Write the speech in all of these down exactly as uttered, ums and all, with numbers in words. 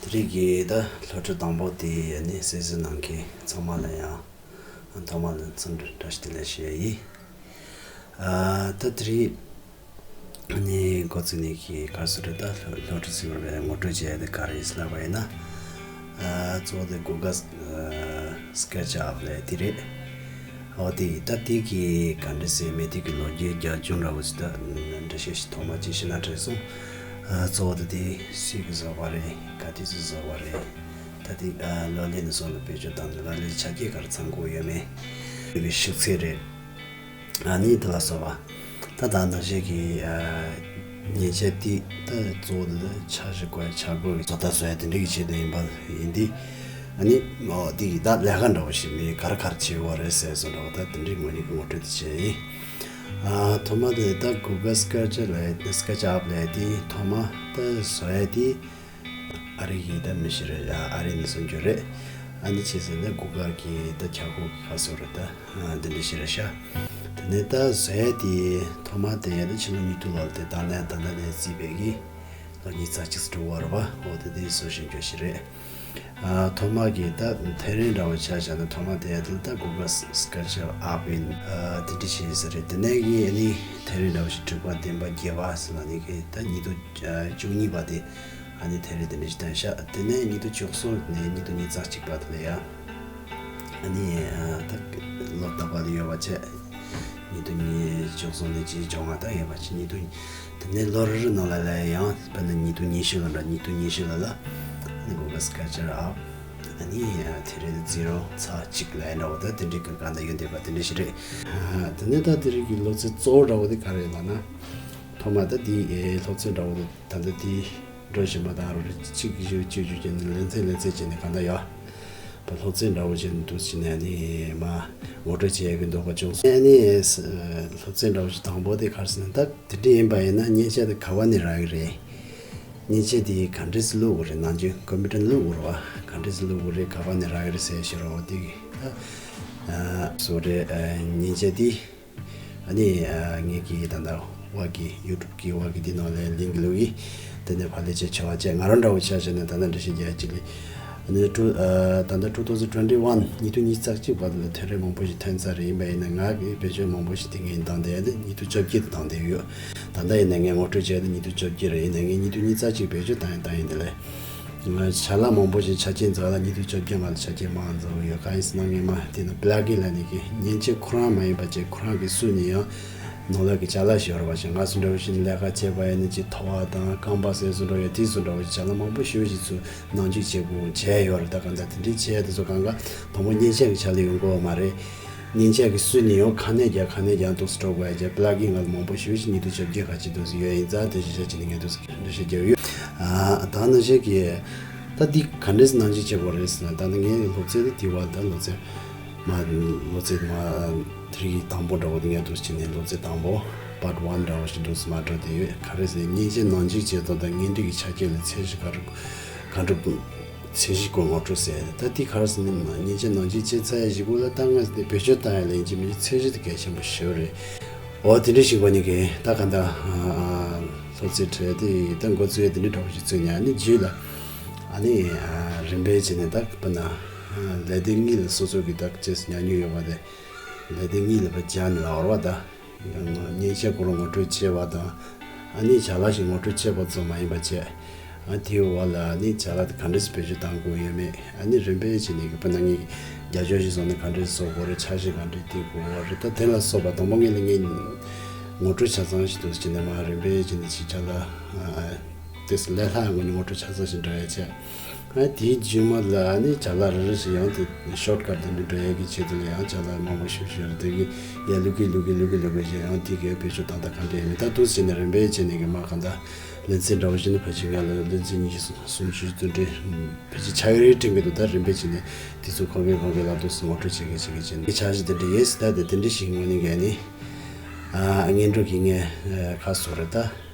རིགས་ཀྱི་ད་སློབ་ཕྲུག་དང་པོ་དེ་ནི་གསན་གཟིགས་གནང་མཁན་ཚང་མ་ལ་ཡང་ཐོག་མ་ལ་འཚམས་འདྲི་བཀྲ་ཤིས་བདེ་ལེགས་ཞུ་ཡ་ཡིན། ཨ་ད་དེ་རིང་ནི་འགོ་བཙུགས་ནས་ཀྱི་ག་རེ་ཟེར་རེད། ད་སློབ་སློབ་ཕྲུག་ཚོས་ངོ་སྤྲོད་བྱེད་ཡ་དེ་ག་རེ་ཡིན་ལབ་པ་ཡིན་ན། ཨ་གཙོ་བོ་དེ་Google SketchUp ལབ་དེ་རེད། འོ་དེ་ད་དེ་གི་ག་འདྲ་ཟེར་མེད་དེ་གི་ལོ་རྒྱུས་རྒྱབ་ལྗོངས་འདྲ་བོ་ཞིག་ད་འགྲེལ་བཤད་ཞིག་ཐོག་མ་ཅིག་ཞུས་ན་དྲན་སོང་། ཨ་གཙོ་བོ་དེ་དེ་སུས་གི་བཟོས་པ་རེད། ག་དུས་སུ་བཟོས་པ་རེད། ད་དེ་ཨ་ལོ་ལོན་ནས་བཟུང་ནས་བེད་སྤྱོད་བཏང་ནས་ལོ་ལོན་ཆ་རྐྱེན་ག་རེ་ཚང་དགོས་ཡོད་མེད། དེ་གི་ཤུགས་ཚད་རེད། ཨ་ནི་དེ་ལ་སོགས་པ། ད་ད་ནང་བཞིན་གྱི་ཨ་མཉེན་ཆས་དེ་ད་གཙོ་བོ་དེ་ཆ་ཞིག་དགོས། ཆ་དགོས་ཀྱི་བཟོ་ལྟ་བཟོ་ཡ་དེ་འདྲ་གི་ཆེད་དུ་ཡིན་པ་ཡིན་དེ། ཨ་ནི་འོ་དེ་གི་ད་ལས་ཀ་འདྲ་བོ་ཞིག་མི་ག་རེ་ག་རེ་བྱེད་དགོས་རེད་ཟེར་བཟོ་འདྲ་བོ་ད་དེ་འདྲའི་ངོས་ནས་ངོ་སྤྲོད་དེ་བྱས་ཡིན། ཨ་ཐོག་མ་དེ་ད་Google Sketch ལབ་SketchUp ལབ་དེ་ཐོག་མ་ད་བཟོ་ཡ་དེ། ཨ་རི་གི་ད་མི་ཞིག་རེད། ཨ་རི་ནས་སོང་རྒྱུ་རེད། ཨ་ནི་བྱས་ཟེར་ན་Google གི་ད་ཁྱབ་ཁོངས་ཀྱི་ཁ་སོ་རེད། ད་འདི་འདྲ་ཞིག་རེད་ཤག་དེ་ནས་ད་བཟོ་ཡ་དེ་ཐོག་མ་དེ་ཡ་ད་ཕྱི་ལོ་ཉིས་སྟོང་ལོར་དེ་ད་ནས་ད་ལྟ་ནས་བརྩིས་པའི་གི་ལོ་ཉིས་རྩ་གཅིག་འགྲོ་བ་རེད་པ། འོ་དེ་དེ་བཟོ་བཞིན་རྒྱུ་ཞིག་རེད། ཨ་ཐོག་མ་གི་ད་ཐེ་རེ་འདྲ་བོ་ཆ་བཞག་ན་ཐོག་མ་དེ་ཡ་དེ་ད་Google SketchUp ཡིན། ཨ་དེ་འདྲ་ཞིག་ཟེར་རེད། དེ་ནས་གི་ཨ་ནི་ཐེ་རེ་འདྲ་བོ་ཞིག་དྲུག་པ་བདུན་པ་བརྒྱད་པ་ཟེར་ན་ནི་གི་ད་ཉིས་སྟོང་བཅུ་གཉིས་པ་དེ། ཨ་ནི་ཐེ་རེ་དེ་འདྲ་ཞིག་བཏོན་ཤག་དེ་ནས་ཉིས་སྟོང་བཅུ་གསུམ་ནས་ཉིས་སྟོང་ཉི་ཤུ་རྩ་གཅིག་བར་དུ་ལ་ཡ། ཨ་ནི་ཨ་ད་ལོ་རྟག་པར་ལ་ཡོད་པ་བྱས། ཉིས་སྟོང་ཉི་ཤུ་རྩ་གསུམ་ནས་ཅིག་བཅོ་ལྔ་ད་ཡོད་པ་བྱས། ཉིས་སྟོང་དེ་ནས་ལོ་རེ་རེ་ནང་ལ་ལ་ཡང་དཔེར་ན་ཉིས་སྟོང་ཉི་ཤུ་ལ་འདྲ། ཉིས་སྟོང་ཉི་ཤུ་ལ་ལ་ཨ་ནི་Google SketchUp ཨ་ནི་ཨ་ཐེ་རེ་ཛི་རོ་ཚེག་གཅིག་ལ་ཡ་འདྲ་བོ་ད་དེ་འདྲའི་གི་གང་ལྟར་ཡོད་བསྡད་པ་དེ་འདྲ་ཞིག་རེད། ཨ་དེ་ནས་ད་དེ་རིང་གི་སློབ་ཚན་གཙོ་བོ་འདྲ་བོ་དེ་ག་རེ་ལབ་ན། ཐོག་མ་ད་དེ་ཨེ་སློབ་ཚན་འདྲ་བོ་དེ་ད་ལྟ་དེ། འགྲོ་བཞིན་པ་དང་རོ་རེ་གཅིག་གིས་ཞུ་གཅིག་ཞུ་བྱས་ནས་ལེ་ཚན་ལེ་ཚན་བྱས་ནས་གང་ལྟར་ཡོད། པ་སློབ་ཚན་འདྲ་བོ་བྱས་ནས་འདུག་བྱས་ནས་ནི་མ་ངོ་སྤྲོད་བྱེད་ཡག་གི་འདོད་པ་བྱུང་སོང་། ཨ་ནི་སློབ་ཚན་འདྲ་བོ་ཞིག་དང་པོ་དེ་ག་རེ་ཟེར་ན་ད་དེ་འདྲ་ཡིན་པ་ཡིན་ན་མཉེན་ཆས་དེ་ག་བ་ནས་རག་གི་རེད། མཉེན་ཆས་དེ་ག་འདྲས་སེ་བླུག་དགོས་རེད། ནང་ཆོས་ཀམ་པུ་ཊར་བླུག་དགོས་རེད་པ། ག་འདྲས་སེ་བླུག་དགོས་རེད། ག་བ་ནས་རག་གི་རེད་ཟེར་ཤེས་རོགས་དེ་གི་ད་བཟོ་རེད། མཉེན་ཆས་དེ། ཨ་ནི་ཨ་ངེད་ཀྱིས་ད་ལྟ་བ་གི་ཡུ་ཊུབ་ཀྱི་བ་གི་འདི་ནང་ལ་ལིང་ཀི་བླུག་གི། དེ་ནས་ཕར་ལས་བྱེད་བྱ་བ་བྱས། ང་རང་འདྲ་བོ་ཆ་བཞག་ན་ད་ལྟ་འདྲ་བཤད་རྒྱག་ཅིག་ལས། ཨ་ནི་ཊུ་ཨ་ད་ལྟ་ཊུ་ཐའུ་ཛེན་ཊུ་ཝེན་ཊི་ཝན་ཉིས་སྟོང་ཉི་ཤུ་རྩ་གཅིག་བར་དུ་ལ་ཐེ་རེ་མང་པོ་ཞིག་ཐོན་ཚར་རེད། ཡིན་པ་ཡིན་ན་ང་གི་བེད་སྤྱོད་མང་པོ་ཞིག་དེ་ངས་བཏང་བསྡད་ཡ་ནི་ཉིས་སྟོང་བཅོ་བརྒྱད་དུ་བཏང་བསྡད་ཡོད། ད་ལྟ་ཡིན་ན་ངས་ངོ་སྤྲོད་བྱས་ཏེ་ཉིས་སྟོང་བཅོ་བརྒྱད་རེད། ཡིན་ན་ངས་ཉིས་སྟོང་ཉི་ཤུ་རྩ་གཅིག་བེད་སྤྱོད་བཏང་ཡིན་བཏང་ཡིན་དེ་ལས། ང་ཅ་ལག་མང་པོ་ཞིག་ཆ་རྐྱེན་འཛོམས་ལ་ཉིས་སྟོང་བཅོ་བརྒྱད་ང་ལ་ཆ་རྐྱེན་མང་འཛོམས་ཡོད། གང་ཡིན་ཟེར་ན་ངས་མ་དེ་ན་པི་ལག་གིན་ལ་ནི་གི་མཉེན་ཆས་ཁོ་རང་མ་ཡིན་པ་ཅིག་ཁོ་རང་གི་སུ་ནི་ཡང་ནོར་ལ་གི་ཅ་ལག་ཞིག་ཡོད་རེད་པ། ཞིག་ང་སུ་འདྲ་བོ་ཞིག་ལས་ཀ་བྱེད་པ་ཡིན་ན་ཅིག་ཐོ་བ་དང་རྐང་པ་ཟེར་སུ་འདྲ་བོ་ཡོད། དེ་སུ་འདྲ་བོ་ཅ་ལག་མང་པོ་ཞིག་ཡོད། ཞིག་ཚུ་ནང་འཇུག་བྱེད་དགོས་བྱས་ཡོད་རེད། ད་གང་ལྟར་དེ་འདྲའི་བྱས་དེ་ཚོ་གང་ག་དང་པོ་མཉེན་ཆས་ཀྱི་ཆ་ལ་ཡོང་དགོས་པ་མ་རེད། མཉེན་ཆས་ཀྱི་སུ་ནི་ཡང་ཁ་ནས་རྒྱག་ཁ་ནས་རྒྱག་འདུག་སྤྲོ་དགོས་ཡ་རྒྱ་པི་ལག་གིན་ང་ལ་མང་པོ་ཞིག་ཡོད། ཞིག་ཉིས་སྟོང་བཅོ་བརྒྱད་ག་ཅིག་འདུག་ཡོད་ཡིན་ཙང་དེ་ཞིག་ཆ་ཅིག་ནི་ངས་འདུག་འདུག་ཞིག་རྒྱབ་ཡོད། ཨ་ད་ནང་བཞིན་གྱི་ད་འདི་ག་འདྲས་ནང་བཞིན་བྱེད་དགོས་རེད་ཟེར་ན། ད་ནི་ངའི་སློབ་ཚན་འདི་དེ་བ་ད་ལོ་ཚད་མ་ལོ་ཚད་མ་དེ་རིང་དང་པོ་འདྲ་བོ་དེ་ངས་འདུག་ཅིག་ནི་ལོ་ཚད་དང་པོ་པཱར་ཊི་ཝན་འདྲ་བོ་ཞིག་འདུག་མ་འགྲོ་དེ་ཡོད། ག་རེ་ཟེར་མཉེན་ཆས་ནང་འཇུག་བྱེད་སྟངས་དང་ངན་འབྲས་ཀྱི་ཆ་རྐྱེན་ལ་ཚད་གཞི་ག་རེ་ག་འདྲ་ཚད་གཞི་སྐོར་ངོ་སྤྲོད་ཟེར། ད་འདི་ག་རེ་ཟེར་ན་མཉེན་ཆས་ནང་འཇུག་བྱེད་ཚར་ཡ་གཞི་གུ་ལ་ད་ང་ཚོ་འདི་བེད་སྤྱོད་བཏང་ཡ་ལ་ཡིན་གཅིག་མིན་གཅིག་ཚད་གཞི་དེ་གལ་ཆེན་པོ་ཞེ་པོ་རེད། འོ་དེ་འདྲ་ཞིག་པ་ནི་གི་ད་ག་ད་སློབ་ཚན་ཁྲིད་དེ་ད་འགོ་བཙུགས་ཡ་དེ་འདྲ་འདྲ་བོ་ཞིག་བཙུགས་ཉག་ནི་རྗེས་ལ་ཨ་ནི་རིམ་པས་བྱས་ནས་ད་པ་ན་ལས་དོན་གཉིས་ལ་སོ་སོ་གི་ད་ཅེས་ཉག་ཉུག་ཡོད་པ་དེ་ལས་དོན་གཉིས་ལ་པ་སྦྱར་ནས་ལ་བར་བ་ད། མཉེན་ཆས་སྐོར་ངོ་སྤྲོད་བྱས་པ་དང་། ཨ་ནི་ཅ་ལག་ཞིག་ངོ་སྤྲོད་བྱས་པ་ཙམ་མ་ཡིན་པ་བྱས། ཨ་དེའི་འོག་ལ་ཨ་ནི་ཅ་ལག་དེ་ག་འདྲས་སེ་བེད་སྤྱོད་གཏང་དགོས་ཡོད་མེད། ཨ་ནི་རིམ་པས་བྱས་ནས་ཀྱི་པ་ན་ངས་རྒྱ་ལྕོག་ཞིག་བཟོ་ན་ག་འདྲས་བཟོ་དགོས་རེད། ཆ་ཤས་ག་འདྲས་དེ་དགོས་རེད། ད་དེ་ལ་སོགས་པ་དང་པོ་ངས་ལ་ངས་ངོ་སྤྲོད་ཆ་ཚང་ཞིག་འདུག་བྱས་ནས་མ་རིམ་པས་བྱས་ནས་ཅིག་ཅ་ལག་ཨ་དེ་ལས་སླ་ངོ་ནས་ངོ་སྤྲོད་ཆ་ཚང་ཞིག་འདྲ་ཡ་བྱས། ཨ་དེའི་རྗེས་མ་ལ་ཨ་ནི་ཅ་ལག་རེ་རེ་ཞིག་ཡང་དེ་ཤོཊ་ཀཊ་དེ་འདྲ་འགྲོ་ཡ་གི་ཆེད་དུ་ལ་ཡང་ཅ་ལག་མང་པོ་ཞིག་ཞིག་རེ་དེ་གི་ཡ་ལུག་གི་ལུག་གི་ལུག་གི་ལུག་གི་ཞིག་ཡང་དེ་གི་བེད་སྤྱོད་བཏང་ད་ག་འདྲ་ཡིན་མིན་ད་འདུག་བྱས་ནས་རིམ་པས་བྱས་ནས་གི་མ་གང་ད་ལེ་ཚན་འདྲ་བོ་ཞིག་ནི་ཕལ་ཆེར་ང་ལ་ལེ་ཚན་ཉི་ཤུ་སུམ་ཅུ་དོན་འགྲེལ་ཕལ་ཆེར་ཆགས་ཡོད་རེད་དྲན་གི་འདུག་ད་རིམ་པས་བྱས་ནས་དེ་ཚོ་ཁོ་གི་ཁོ་གི་ལ་འདུག་སེ་ངོ་སྤྲོད་བྱེད་གི་བྱེད་གི་བྱས་ནས་འཆར་གཞི་དེ་འདྲ་ཡོད་སྲིད། ད་དེ་དེ་འདྲ་ཞིག་ངོས་ནས་གི་ནི་ཨ་སྔོན་འགྲོ་གི་ངས་ཁ་གསོ་རེད་ད།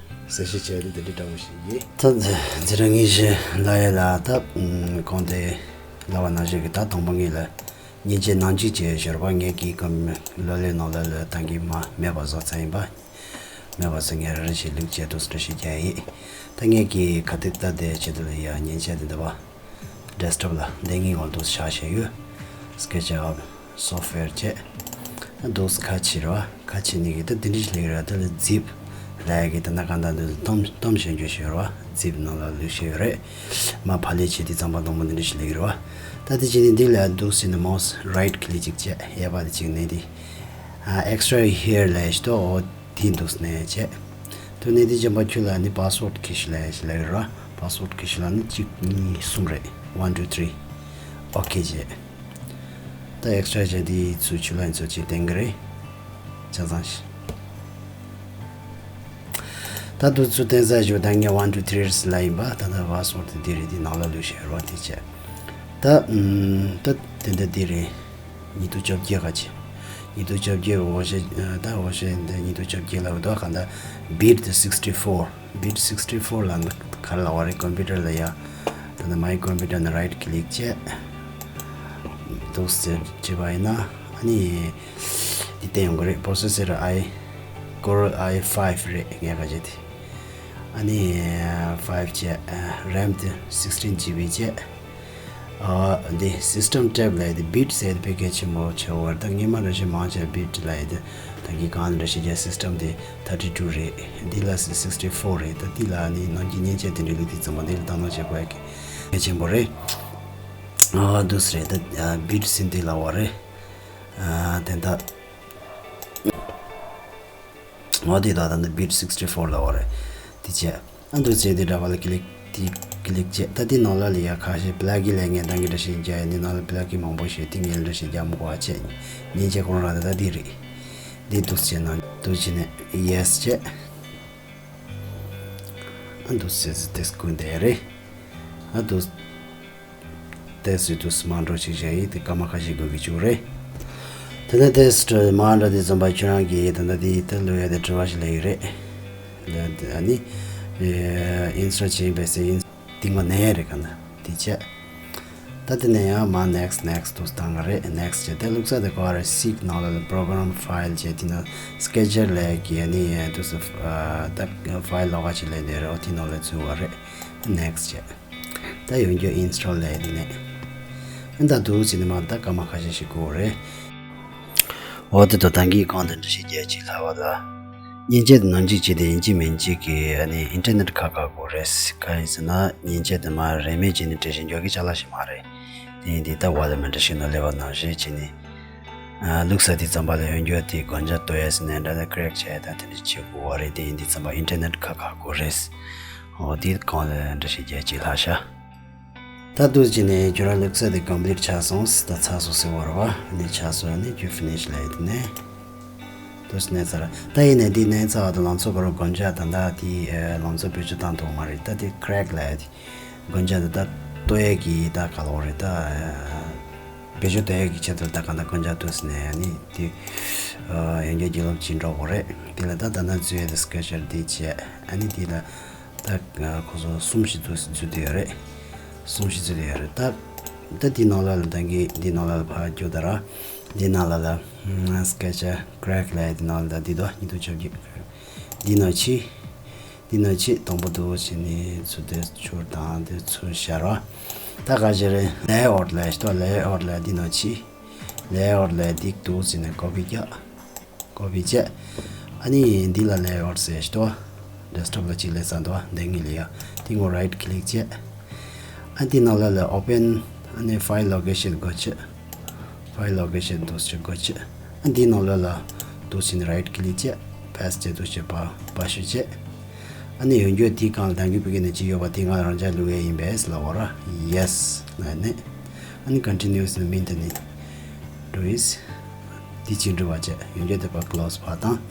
གསལ་བཤད་བྱས་ཏེ་འདི་འདྲ་འདྲ་བོ་ཞིག་ཡིན། ད་འཛི་ར་ངེས་ཤེས་ལ་ཡ་ལ་ད་གོང་དེ་ལ་བ་ནང་བཞིན་གྱི་ད་དང་པོ་ངེས་ལ་མཉེན་ཆས་ནང་འཇུག་བྱས་ཞོར་བ་ངེས་ཀྱི་གམ་ལོ་ལེ་ནང་ལ་ལ་ད་གི་མ་མེད་པ་བཟོ་ཚར་ཡིན་པ། མེད་པ་ཚོ་ངས་རེ་རེ་བཞིན་ལུགས་བཅས་འདུག་འདྲ་ཞིག་རྒྱག་ཡིན། ད་ངས་ཀྱི་ཁ་ཐུག་ལྟ་དེ་ཆེད་དུ་ལ་ཡ་མཉེན་ཆས་དེ་འདི་བ་ཌེ་སི་ཊོབ་ལ་འདི་ངའི་འོག་འདུག་བཞག་བཞག་ཡོད། སི་ཀེ་ཆི་ཨབ་སོབ་ཝེར་བཅས་འདུག་ཁ་ཕྱེ་ར་བ། ཁ་ཕྱེ་ནི་གི་ད་འདི་འདྲ་ཞིག་ལེགས་ར། ད་ལ་ཛིབ་ལ་ཡ་གི་ད་ན་གང་ད་འདུག་ཏོམ་ཏོམ་བཞིན་འཇོག་ཞིག་ར་བ། ཛིབ་ནང་ལ་ལུགས་ཤིག་ཡོད་རེད། མ་ཕ་ལེ་བྱས་དེ་ཙམ་པ་དང་པོ་འདི་འདྲ་ཞིག་ལེགས་ར་བ། ད་དེ་བྱས་ནི་འདི་ལ་འདུག་ཟེར་ནི་མོ་སི་རའིཊ་ཀི་ལིག་ཅིག་བྱས་ཡ་བ་དེ་ཅིག་ནས་དེ། ཨ་ཨེག་སི་ཊ་ར་ཧེ་ཡར་ལབ་ཡ་ཞིག་འདུག་འོ་དེ་འདུག་ནས་བྱས། དུ་ནས་དེ་ཅན་པ་ཁྱོད་ལ་ནི་པ་སི་ཝར་ཌི་ཁྱེར་ཤིག་ལབ་ཡ་ཞིག་ལབ་ཡོད་ར། པ་སི་ཝར་ཌི་ཁྱེར་ཤིག་ལ་ནི་གཅིག་གཉིས་གསུམ་རེད། ཝན་ཊུ་ཐི་རི། ཨོ་ཁེ་བྱས། ད་ཨེག་སི་ཊ་ར་བྱས་དེ་ཚུར་ཁྱོད་ལ་ཡིན་ཚོ་ཅིག་བསྟན་གི་རེད། ཆ་ཚང་ཞིག་ད་དུ་ཚུར་བསྟན་ས་ཞིག་ད་ངས་ཝན་ཊུ་ཐི་རི་ལབ་ཡིན་པ། ད་ད་པ་སི་ཝར་ཌི་དེ་རེད། དེ་ནང་ལ་ལུགས་ཤིག་ཡོད་ར། དེ་བྱས། ད་ཨུམ་ད་དེ་འདྲ་དེ་རེད། ཉིས་སྟོང་བཅོ་བརྒྱད་ག་ཅི། ཉིས་སྟོང་བཅོ་བརྒྱད་འོ་ཤེས། ད་འོ་ཤེས་འདི་ཉིས་སྟོང་བཅོ་བརྒྱད་ལ་འདུག་ག་ད་བིཊ་སིག་སི་ཊི་ཕོར། བིཊ་སིག་སི་ཊི་ཕོར་ལ་འདི་ག་རེ་ལབ་པ་རེད། ཀམ་པུ་ཊར་ལ་ཡ། ད་ནི་མའི་ཀམ་པུ་ཊར་ནི་རའིཊ་ཀི་ལིག་བྱས། འདུག་ཟེར་བྱས་པ་ཡིན་ན། ཨ་ནི་འདི་བསྟན་ཡོང་གི་རེད། པོ་སེ་སར་ཨའི་ཀོ་རལ་ཨའི་ཕའིབ་རེད། ངས་ག་བྱས་དེ། ཨ་ནི་ཕའིབ་བྱས། རེམ་དེ་སིག་སི་ཊིན་ཇི་བི་བྱས། ཨ་འདི་སིས་ཊེམ་ཊེབ་ལབ་ཡ་དེ་བིཊ་ཟེར་དེ་དཔེ་གལ་ཆེན་པོ་ཆེ་བོ་རེད། ད་སྔོན་མ་འདྲ་ཞིག་མང་ཆེ་བ་བིཊ་ལབ་ཡ་དེ་ད་གི་གང་འདྲ་ཞིག་རྒྱ་སིས་ཊེམ་དེ་ཐར་ཊི་ཊུ་རེད། འདི་ལ་སིག་སི་ཊི་ཕོར་རེད། ད་འདི་ལ་ནི་ནང་གི་མཉེན་ཆས་དེ་འདྲའི་ལུགས་དེ་ཙམ་པ་འདི་ལ་བཏང་གནང་བྱེད་དགོས་ཡ་གལ་ཆེན་པོ་རེད། ཨ་འདུག་སེ་རེད། ད་བིཊ་ཟེར་འདི་ལབ་པ་རེད། ཨ་དེ་ད། འོ་དེ་ད་ད་འདི་བིཊ་སིག་སི་ཊི་ཕོར་ལབ་པ་རེད། དེ་བྱས། ཨ་འདུག་ཟེར་དེ་འདྲ་བ་ལ་ཀི་ལིག་དེ་ཀི་ལིག་བྱས། ད་དེ་ནང་ལ་ལ་ཡ་ཁ་ཤས་པི་ལག་གི་ལས་ངན་དང་གི་འདྲ་ཞིག་རྒྱག་ཡ། འདི་ནང་ལ་པི་ལག་གི་མང་པོ་ཞིག་དེ་ངན་འདྲ་ཞིག་རྒྱག་མི་དགོས་པ་བྱས། མཉེན་ཆས་ཁོ་རང་རང་ད་ད་དེ་རེད། དེ་འདུག་ཟེར་ན་འདུག་བྱས་ནས་ཡེ་སི་བྱས། ཨ་འདུག་ཟེར་ཟེར་དེ་སྐུ་འདེ་རེད། ཨ་འདུག་དེ་སུས་དུས་མ་འགྲོ་ཅིག་བྱས་ཡིན། དེ་སྐར་མ་ཁ་ཤས་དགོས་ཀྱི་བཅུག་རེད། དེ་ནས་དེ་སུ་མ་འགྲོ་དེ་ཙམ་པ་ཁྱོད་རང་གིས་ད་ལྟ་དེ་ད་ལོ་ཡ་དེ་དྲི་བ་ཞིག་ལས་ཡོད་རེད། ལ་ཨ་ནི་ཨིན་སི་ཊོལ་བྱས་ཡིན་པས་ཟེར་ཡིན། སྟེང་མ་ནས་རེད་ག་ན་དེ་བྱས། ད་དེ་ནས་ཡང་མ་ནེག་སི་ཊི་ནེག་སི་ཊི་དུ་བཏང་གི་རེད། ནེག་སི་ཊི་བྱས་དེ་ལུགས་ས་དེ་ག་རེ་སིག་ནང་ལ་པོ་རོ་གྷ་རམ་ཕའིལ་བྱས། དེ་ན་སི་ཀེ་ཆར་ལས་ཀྱི་ཨ་ནི་དུ་སུ་ད་ཕའིལ་ལོགས་ཀ་ཅིག་ལས་དེ་རེད། འོ་དེ་ནང་ལ་འཛུལ་བ་རེད། ནེག་སི་ཊི་བྱས། ད་ཡོང་རྒྱུ་ཨིན་སི་ཊོལ་ལས་དེ་ནས། ཨ་ད་འདུག་ཟེར་ནས་མ་ད་སྐར་མ་ཁ་ཤས་ཤིག་དགོས་རེད། འོ་དེ་དོ་ད་གིན་གང་དུ་འདྲི་ཞིག་རྒྱལ་ཅིག་ལྷ་བ་ལ། མཉེན་ཆས་དེ་ནང་འཇིག་བྱས་ཏེ་ཡིན་གཅིག་མིན་གཅིག་གི་ཨ་ནི་ཨིན་ཊར་ནེཊ་ཁ་ཁ་དགོས་རེད། གང་ཡིན་ཟེར་ན་མཉེན་ཆས་དེ་མ་རེ་མེད་བྱས་ནས་འབྲི་ཞིག་འཇོག་གི་ཅ་ལག་ཞིག་མ་རེད། དེ་ཡིན་དུས་ད་བ་ལ་མི་འདྲ་ཞིག་ནང་སླེབས་པ་ནང་བཞིན་བྱས་ནས། ཨ་ལུགས་ས་དེ་ཙམ་པ་ལ་ཡོང་རྒྱུ་དེ་གོན་ཆ་ལྟོས་ཡས་ནས་འདྲ་ད་ཀེ་རེག་བྱས་ད་དེ་འདྲ་བྱེད་དགོས་བ་རེད། དེ་ཡིན་དུས་ཙམ་པ་ཨིན་ཊར་ནེཊ་ཁ་ཁ་དགོས་རེད། འོ་དེ་གང་ལ་འདྲ་ཞིག་རྒྱལ་ཅིག་ལྷ་ཤ། ད་དུ་ཅི་ནས་ཁྱོད་རང་ལུགས་ས་དེ་ཀམ་པི་ལིཊ་ཆགས་སོང་། ད་ཚར་སོང་ཟེར་བ་རེད་བ། འདི་ཆགས་སོང་ནས་ཁྱོད་ཕི་ནིཤ་ལ་ཡིན་ནས། དུ་སི་ནས་ཚར། ད་ཡིན་ནས་འདི་ནས་ཚར་བ་དང་ལང་ཚོ་ག་རུ་གོན་ཆ་ད་ད་དེ་ལང་ཚོ་བེད་སྤྱོད་བཏང་ཐུབ་མ་རེད། ད་དེ་ཀེ་རེག་ལ་ཡ་དེ། གོན་ཆ་འདི་ད་ལྟོ་ཡས་ཀྱི་ད་ག་ལོ་རེད་ད། བེད་སྤྱོད་ལྟོ་ཡས་ཀྱི་ཆེད་དུ་ད་ག་ད་གོན་ཆ་ལྟོས་ནས་ཨ་ནི་དེ་ཡོན་རྒྱ་རྒྱལ་ལོ་ཅིག་འགྲོ་དགོས་རེད། དེ་ལ་ད་ད་ན་འཛུལ་ཡས་དེ་སི་ཀེ་ཆར་དེ་བྱས། ཨ་ནི་དེ་ལ་ད་ཁོ་ཚོ་གསུམ་ཞིག་འཛུལ་འཛུལ་དེ་ཡོད་རེད། གསུམ་ཞིག་འཛུལ་དེ་ཡོད་རེད། ད་ད་དེ་ནང་ལ་ལ་ད་གི་དེ་ནང་ལ་ལ་ཕར་རྒྱུག་ད་ར། དེ་ནང་ལ་ལ་སི་ཀེ་ཆར་ཀེ་རེག་ལ་ཡ་དེ་ནང་ལ་ད་དེ་དོ་ཉིས་སྟོང་བཅོ་བརྒྱད། འདི་ནང་ཕྱི། འདི་ནང་ཕྱི་དང་པོ་འདུག་བྱས་ནས་ཚུར་དེ་ཚུར་དང་དེ་ཚུར་ཤར་བ། ད་ག་ཞིག་རེད། ལེ་ཨའུ་ཊི་ལ་ཤི་ཏོ། ལེ་ཨའུ་ཊི་ལ་འདི་ནང་ཕྱི། ལེ་ཨའུ་ཊི་ལ་འདི་འདུག་བྱས་ནས་ཀོ་པི་རྒྱག་ཀོ་པི་བྱས། ཨ་ནི་འདི་ལ་ལེ་ཨའུ་ཊི་ཟེར་ཤི་ཏོ། ཌེ་སི་ཊོབ་ལ་གཅིག་སླེབས་ཚར་འདུག་འདི་ངེས་ལ་ཡ། དེ་ངོ་རའིཊ་ཀི་ལིག་བྱས། ཨ་འདི་ནང་ལ་ལ་ཨོ་པན། ཨ་ནི་ཕའིལ་ལོ་ཀེ་ཤན་སྒོ་ཕྱེ། ཕའིལ་ལོ་ཀེ་ཤན་འདུག་སེ་སྒོ་ཕྱེ། ཨ་འདི་ནང་ལོགས་ལ་འདུག་སེ་ནི་རའིཊ་ཀི་ལིག་བྱས། པེ་སི་ཊི་བྱས། འདུག་སེ་པ་པ་ཤུ་བྱས། ཨ་ནི་ཡོང་རྒྱུ་དེའི་སྒང་ལ་ད་གིན་བོད་སྐད་ནས་ཅི་ཡོད་པ་དེ་ང་རང་ཅག་བླུག་ཡས་ཡིན་པས་ལབ་པ་ར། ཡེ་སི་ལབ་ནས། ཨ་ནི་ཀོན་ཊི་ནིའུ་སི་ནི་མིན་ད་ནི་འགྲོ་ཡིས། འདི་ཅི་འགྲོ་བ་བྱས། ཡོང་རྒྱུ་དེ་པ་ཀི་ལོ་སི་ཕར་བཏང་།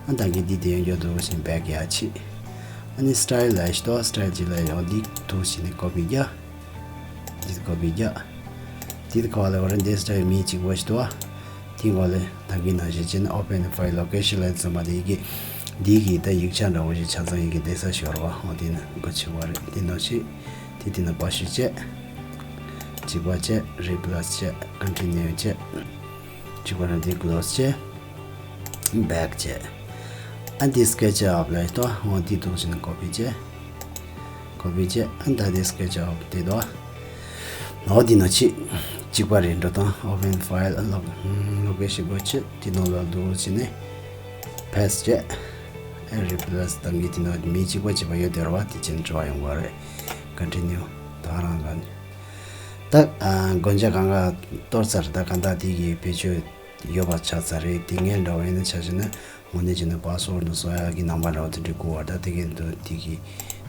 ཨ་ད་གིན་འདི་དེ་ཡོང་རྒྱུ་འདུག་སེ་བེག་ཡར་ཕྱིན། ཨ་ནི་སི་ཊལ་ལ་ཤི་ཏོ། སི་ཊལ་གཅིག་ལ་ཡོང་འདི་འདུག་སེ་ནི་ཀོ་པི་རྒྱག་འདི་ཀོ་པི་རྒྱག་འདི་ཀོ་ལ་བར་འདི་སི་ཊལ་མི་གཅིག་པོ་ཞིག་འདུག་བ། དེ་ཀོ་ལ་ད་གིན་ནང་བཞིན་བྱས་ནས་ཨོ་པན་ཕའིལ་ལོ་ཀེ་ཤན་ལ་ཚང་མ་དེ་ཡི་གེ་འདི་གི་ད་ཡིག་ཆ་འདྲ་བོ་ཞིག་ཆ་ཚང་ཡི་གེ་བསྡད་ས་ཞོར་བ། འོ་དེ་ནི་སྒོ་ཕྱེ་བ་རེད། དེ་ནང་བཞིན་དེ་དེ་ན་པ་ཤུ་བྱས། གཅིག་པ་བྱས། རི་པི་ལེ་སི་བྱས། ཀོན་ཊི་ནིའུ་བྱས། གཅིག་པ་ན་དེ་ཀི་ལོ་སི་བྱས། བེག་བྱས། ཨ་འདི་སི་ཀེ་ཆི་ཨབ་ལ་ཡོད་དོ། འོ་འདི་འདུག་ཅེ་ན་ཀོ་པི་བྱས། ཀོ་པི་བྱས། ཨ་ད་འདི་སི་ཀེ་ཆི་ཨབ་དེ་དོ། འོ་འདི་ནང་ཅིག་གཅིག་པ་རེད། འགྲོ་སྟངས་ཨོ་པན་ཕའིལ། ལོ་ལོ་ཀེ་ཤན་སྒོ་ཕྱེ། དེ་ནང་ལ་འདུག་ཅེ་ནས་པེ་སི་བྱས། ཨ་རི་པི་ལེ་སི་ད་གིན་དེ་ནང་མི་གཅིག་པ་གཅིག་པ་ཡོད་དེ་རེད་བ། དེ་ཅན་དྲི་བ་ཡོང་གི་རེད། ཀོན་ཊི་ནིའུ། ད་རང་ག་ནས་ད་སྒོ་ཕྱེ་གང་ག་གཏོར་ཚར། ད་གང་ལྟར་དེ་གི་བེད་སྤྱོད་ཡོད་པ་ཆགས་ཚར་རེད། དེ་ངས་འདྲ་བ་ཡིན་ན་ཆ་བཞག་ན། དངོས་གནས་བྱས་ན་པ་སི་ཝར་ཌི་ནང་བཟོ་ཡག་གི་ནང་པ་འདྲ་བོ་དེ་འདྲ་དགོས་པ། ད་དེ་གི་འདུག་དེ་གི་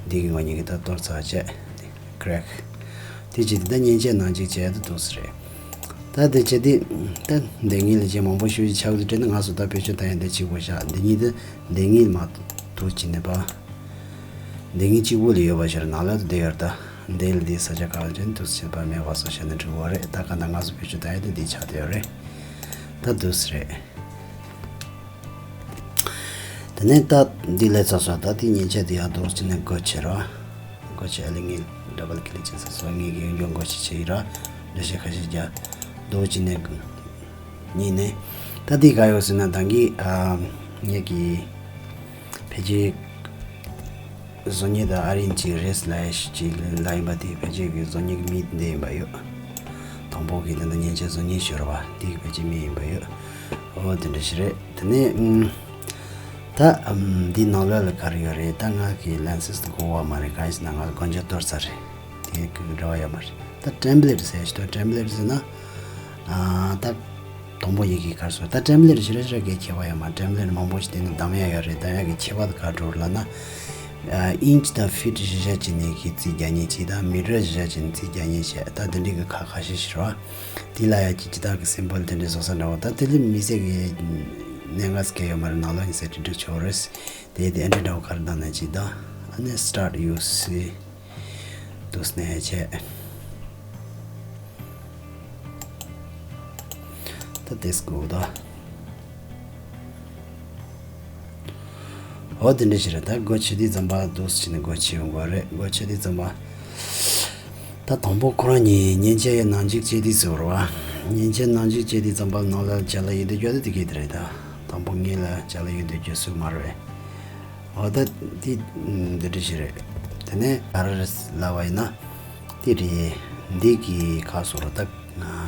འདི་གི་ང་གཉིས་ཀྱིས་ད་གཏོར་ཚར་བྱས། ཀེ་རེག་དེ་བྱས་དེ་ད་མཉེན་ཆས་ནང་གཅིག་བྱས་ད་འདུག་སེ་རེད། ད་དེ་བྱས་དེ་ད་འདི་གཉིས་ལ་རྗེས་མང་པོ་ཞུ་ཡི་ཆགས་འདུག་དྲན་ན། ང་ཚོ་ད་བེད་སྤྱོད་བཏང་ཡག་འདི་གཅིག་པོ་བཞག་འདི་གཉིས་དེ་འདི་གཉིས་མ་གཏོགས་བྱས་ནས་པ། འདི་གཉིས་གཅིག་པོ་ལ་ཡོད་པ་ཞིག་ནང་ལ་དུ་བསྡད་ཡོད་ད། འདི་ལ་འདི་ས་ཆ་ག་ལ་ཅན་འདུག་སེ་བྱས་པ་མེད་པ་བཟོ་བྱས་ན་འགྲིག་གི་རེད། ད་ག་ད་ང་ཚོ་བེད་སྤྱོད་བཏང་ཡག་དེ་འདི་ཆགས་བསྡད་ཡོད་རེད། ད་འདུག་སེ་རེད། དེ་ནས་ད་འདི་ལས་ཚར་སོང་། ད་འདི་མཉེན་ཆས་དེ་ཡང་འདུག་སེ་ནས་སྒོ་ཕྱེ་རོགས། སྒོ་ཕྱེ། ཨ་ལས་ངས་ཌབ་བལ་ཀི་ལིག་བྱས་ཚར་སོང་། ངས་ཀྱི་ཡོན་ཀྱོན་སྒོ་ཕྱེ་བྱས་ཡིན་ར། འགྲེལ་བཤད་ཁ་ཤས་རྒྱག་འདུག་སེ་ནས་གཉིས་ནས། ད་འདི་ག་ཡོད་ཟེར་ན་ད་གིན་ཨ་ངས་ཀྱི་ཕལ་ཆེར་བཟོ་མཁན་དང་ཨ་རིན་གྱི་རེས་ལ་ཡ་ཞིག་ལ་ཡིན་པ་དེ་ཕལ་ཆེར་གྱི་བཟོ་མཁན་གྱི་མི་འདི་ཡིན་པ་ཡོད། དང་པོ་གི་དེ་འདྲ་མཉེན་ཆས་བཟོ་མཁན་ཞོར་བ་དེ་གི་ཕལ་ཆེར་མི་ཡིན་པ་ཡོད། ཨོ་དེ་འདྲ་ཞིག་རེད། དེ་ནས་ཨུམ། ད་ཨམ་འདི་ནང་ལོགས་ལ་ག་རེ་ཡོད་རེད། ད་ང་གི་ལན་སིས་དགོས་བ་མ་རེད། ག་ཡིན་ཟེར་ན་ང་ལ་སྒོ་ཕྱེ་གཏོར་ཚར་རེད། དེ་གི་འབྲེལ་བ་ཡོད་མ་རེད། ད་ཊེམ་པ་ལེ་ཊི་ཟེར་ཞིག་ཏོ། ཊེམ་པ་ལེ་ཊི་ཟེར་ན་ཨ་ད་དང་པོ་ཡི་གེ་གར་སོང་། ད་ཊེམ་པ་ལེ་ཊི་ཞེ་དྲག་ཞེ་དྲག་གི་ཁྱད་པར་ཡོད་མ། ཊེམ་པ་ལེ་ཊི་མང་པོ་ཞིག་དེ་ནི་གདམ་ཡག་ཡོད་རེད། གདམ་ཡག་གི་ཁྱད་པར་དེ་ག་འདྲ་ལབ་ན། ཨ་ཨིན་ཅི་དང་ཕིཊ་བཞི་བཞག་བྱས་ནས་གི་རྩིས་རྒྱག་མཁན་གཅིག་དང་། མི་ཊར་བཞག་བྱས་ནས་རྩིས་རྒྱག་མཁན་གཅིག་ད་དེ་འདྲའི་གི་ཁག་ཁ་ཤས་ཤིག་རེད་བ། དེ་ལ་ཡ་གི་ཇི་ལྟར་གི་སིམ་བོལ་དེ་འདྲའི་བཟོ་ས་འདྲ་བོ། ད་དེ་ལས་མི་ཚེ་གི་གནད་འགག་ག་ཡོད་མ་རེད། ནང་ལོགས་ཡིན་ཟེར་དེ་འགྲིག་ཆོག་རེད། དེ་དེ་ཨེན་ཊི་འདྲ་བོ་ག་རེ་བཏང་ན་གཅིག་དང་། ཨ་ནི་སི་ཊར་ཊི་ཡུ་སི། འདུག་སེ་ནས་བྱས། ད་དེ་སྐུ་དོ། འོ་དེ་འདྲ་ཞིག་རེད། ད་སྒོ་ཕྱེ་དུས་ཙམ་པ་འདུག་སེ་བྱས་ནས་སྒོ་ཕྱེ་ཡོང་གི་རེད། སྒོ་ཕྱེ་དུས་ཙམ་པ། ད་དང་པོ་ཁོ་རང་གཉིས་མཉེན་ཆས་ནང་འཇུག་བྱེད་དུས་ཟེར་བ། མཉེན་ཆས་ནང་འཇུག་བྱེད་དུས་ཙམ་པ་ནང་ལ་ཅ་ལག་ཡོད་དུས་རྒྱུ་དེ་དེ་གས་དེ་རེད། ད་དང་པོ་ངེད་ལ་ཅ་ལག་ཡོད་དུས་རྒྱུ་སུ་མ་རེད། འོ་ད་དེ་འདི་འདྲ་ཞིག་རེད། དེ་ནས་ག་རེ་ལབ་པ་ཡིན་ན། དེ་རེད། འདི་གི་ཁ་སོ་རོ་ད།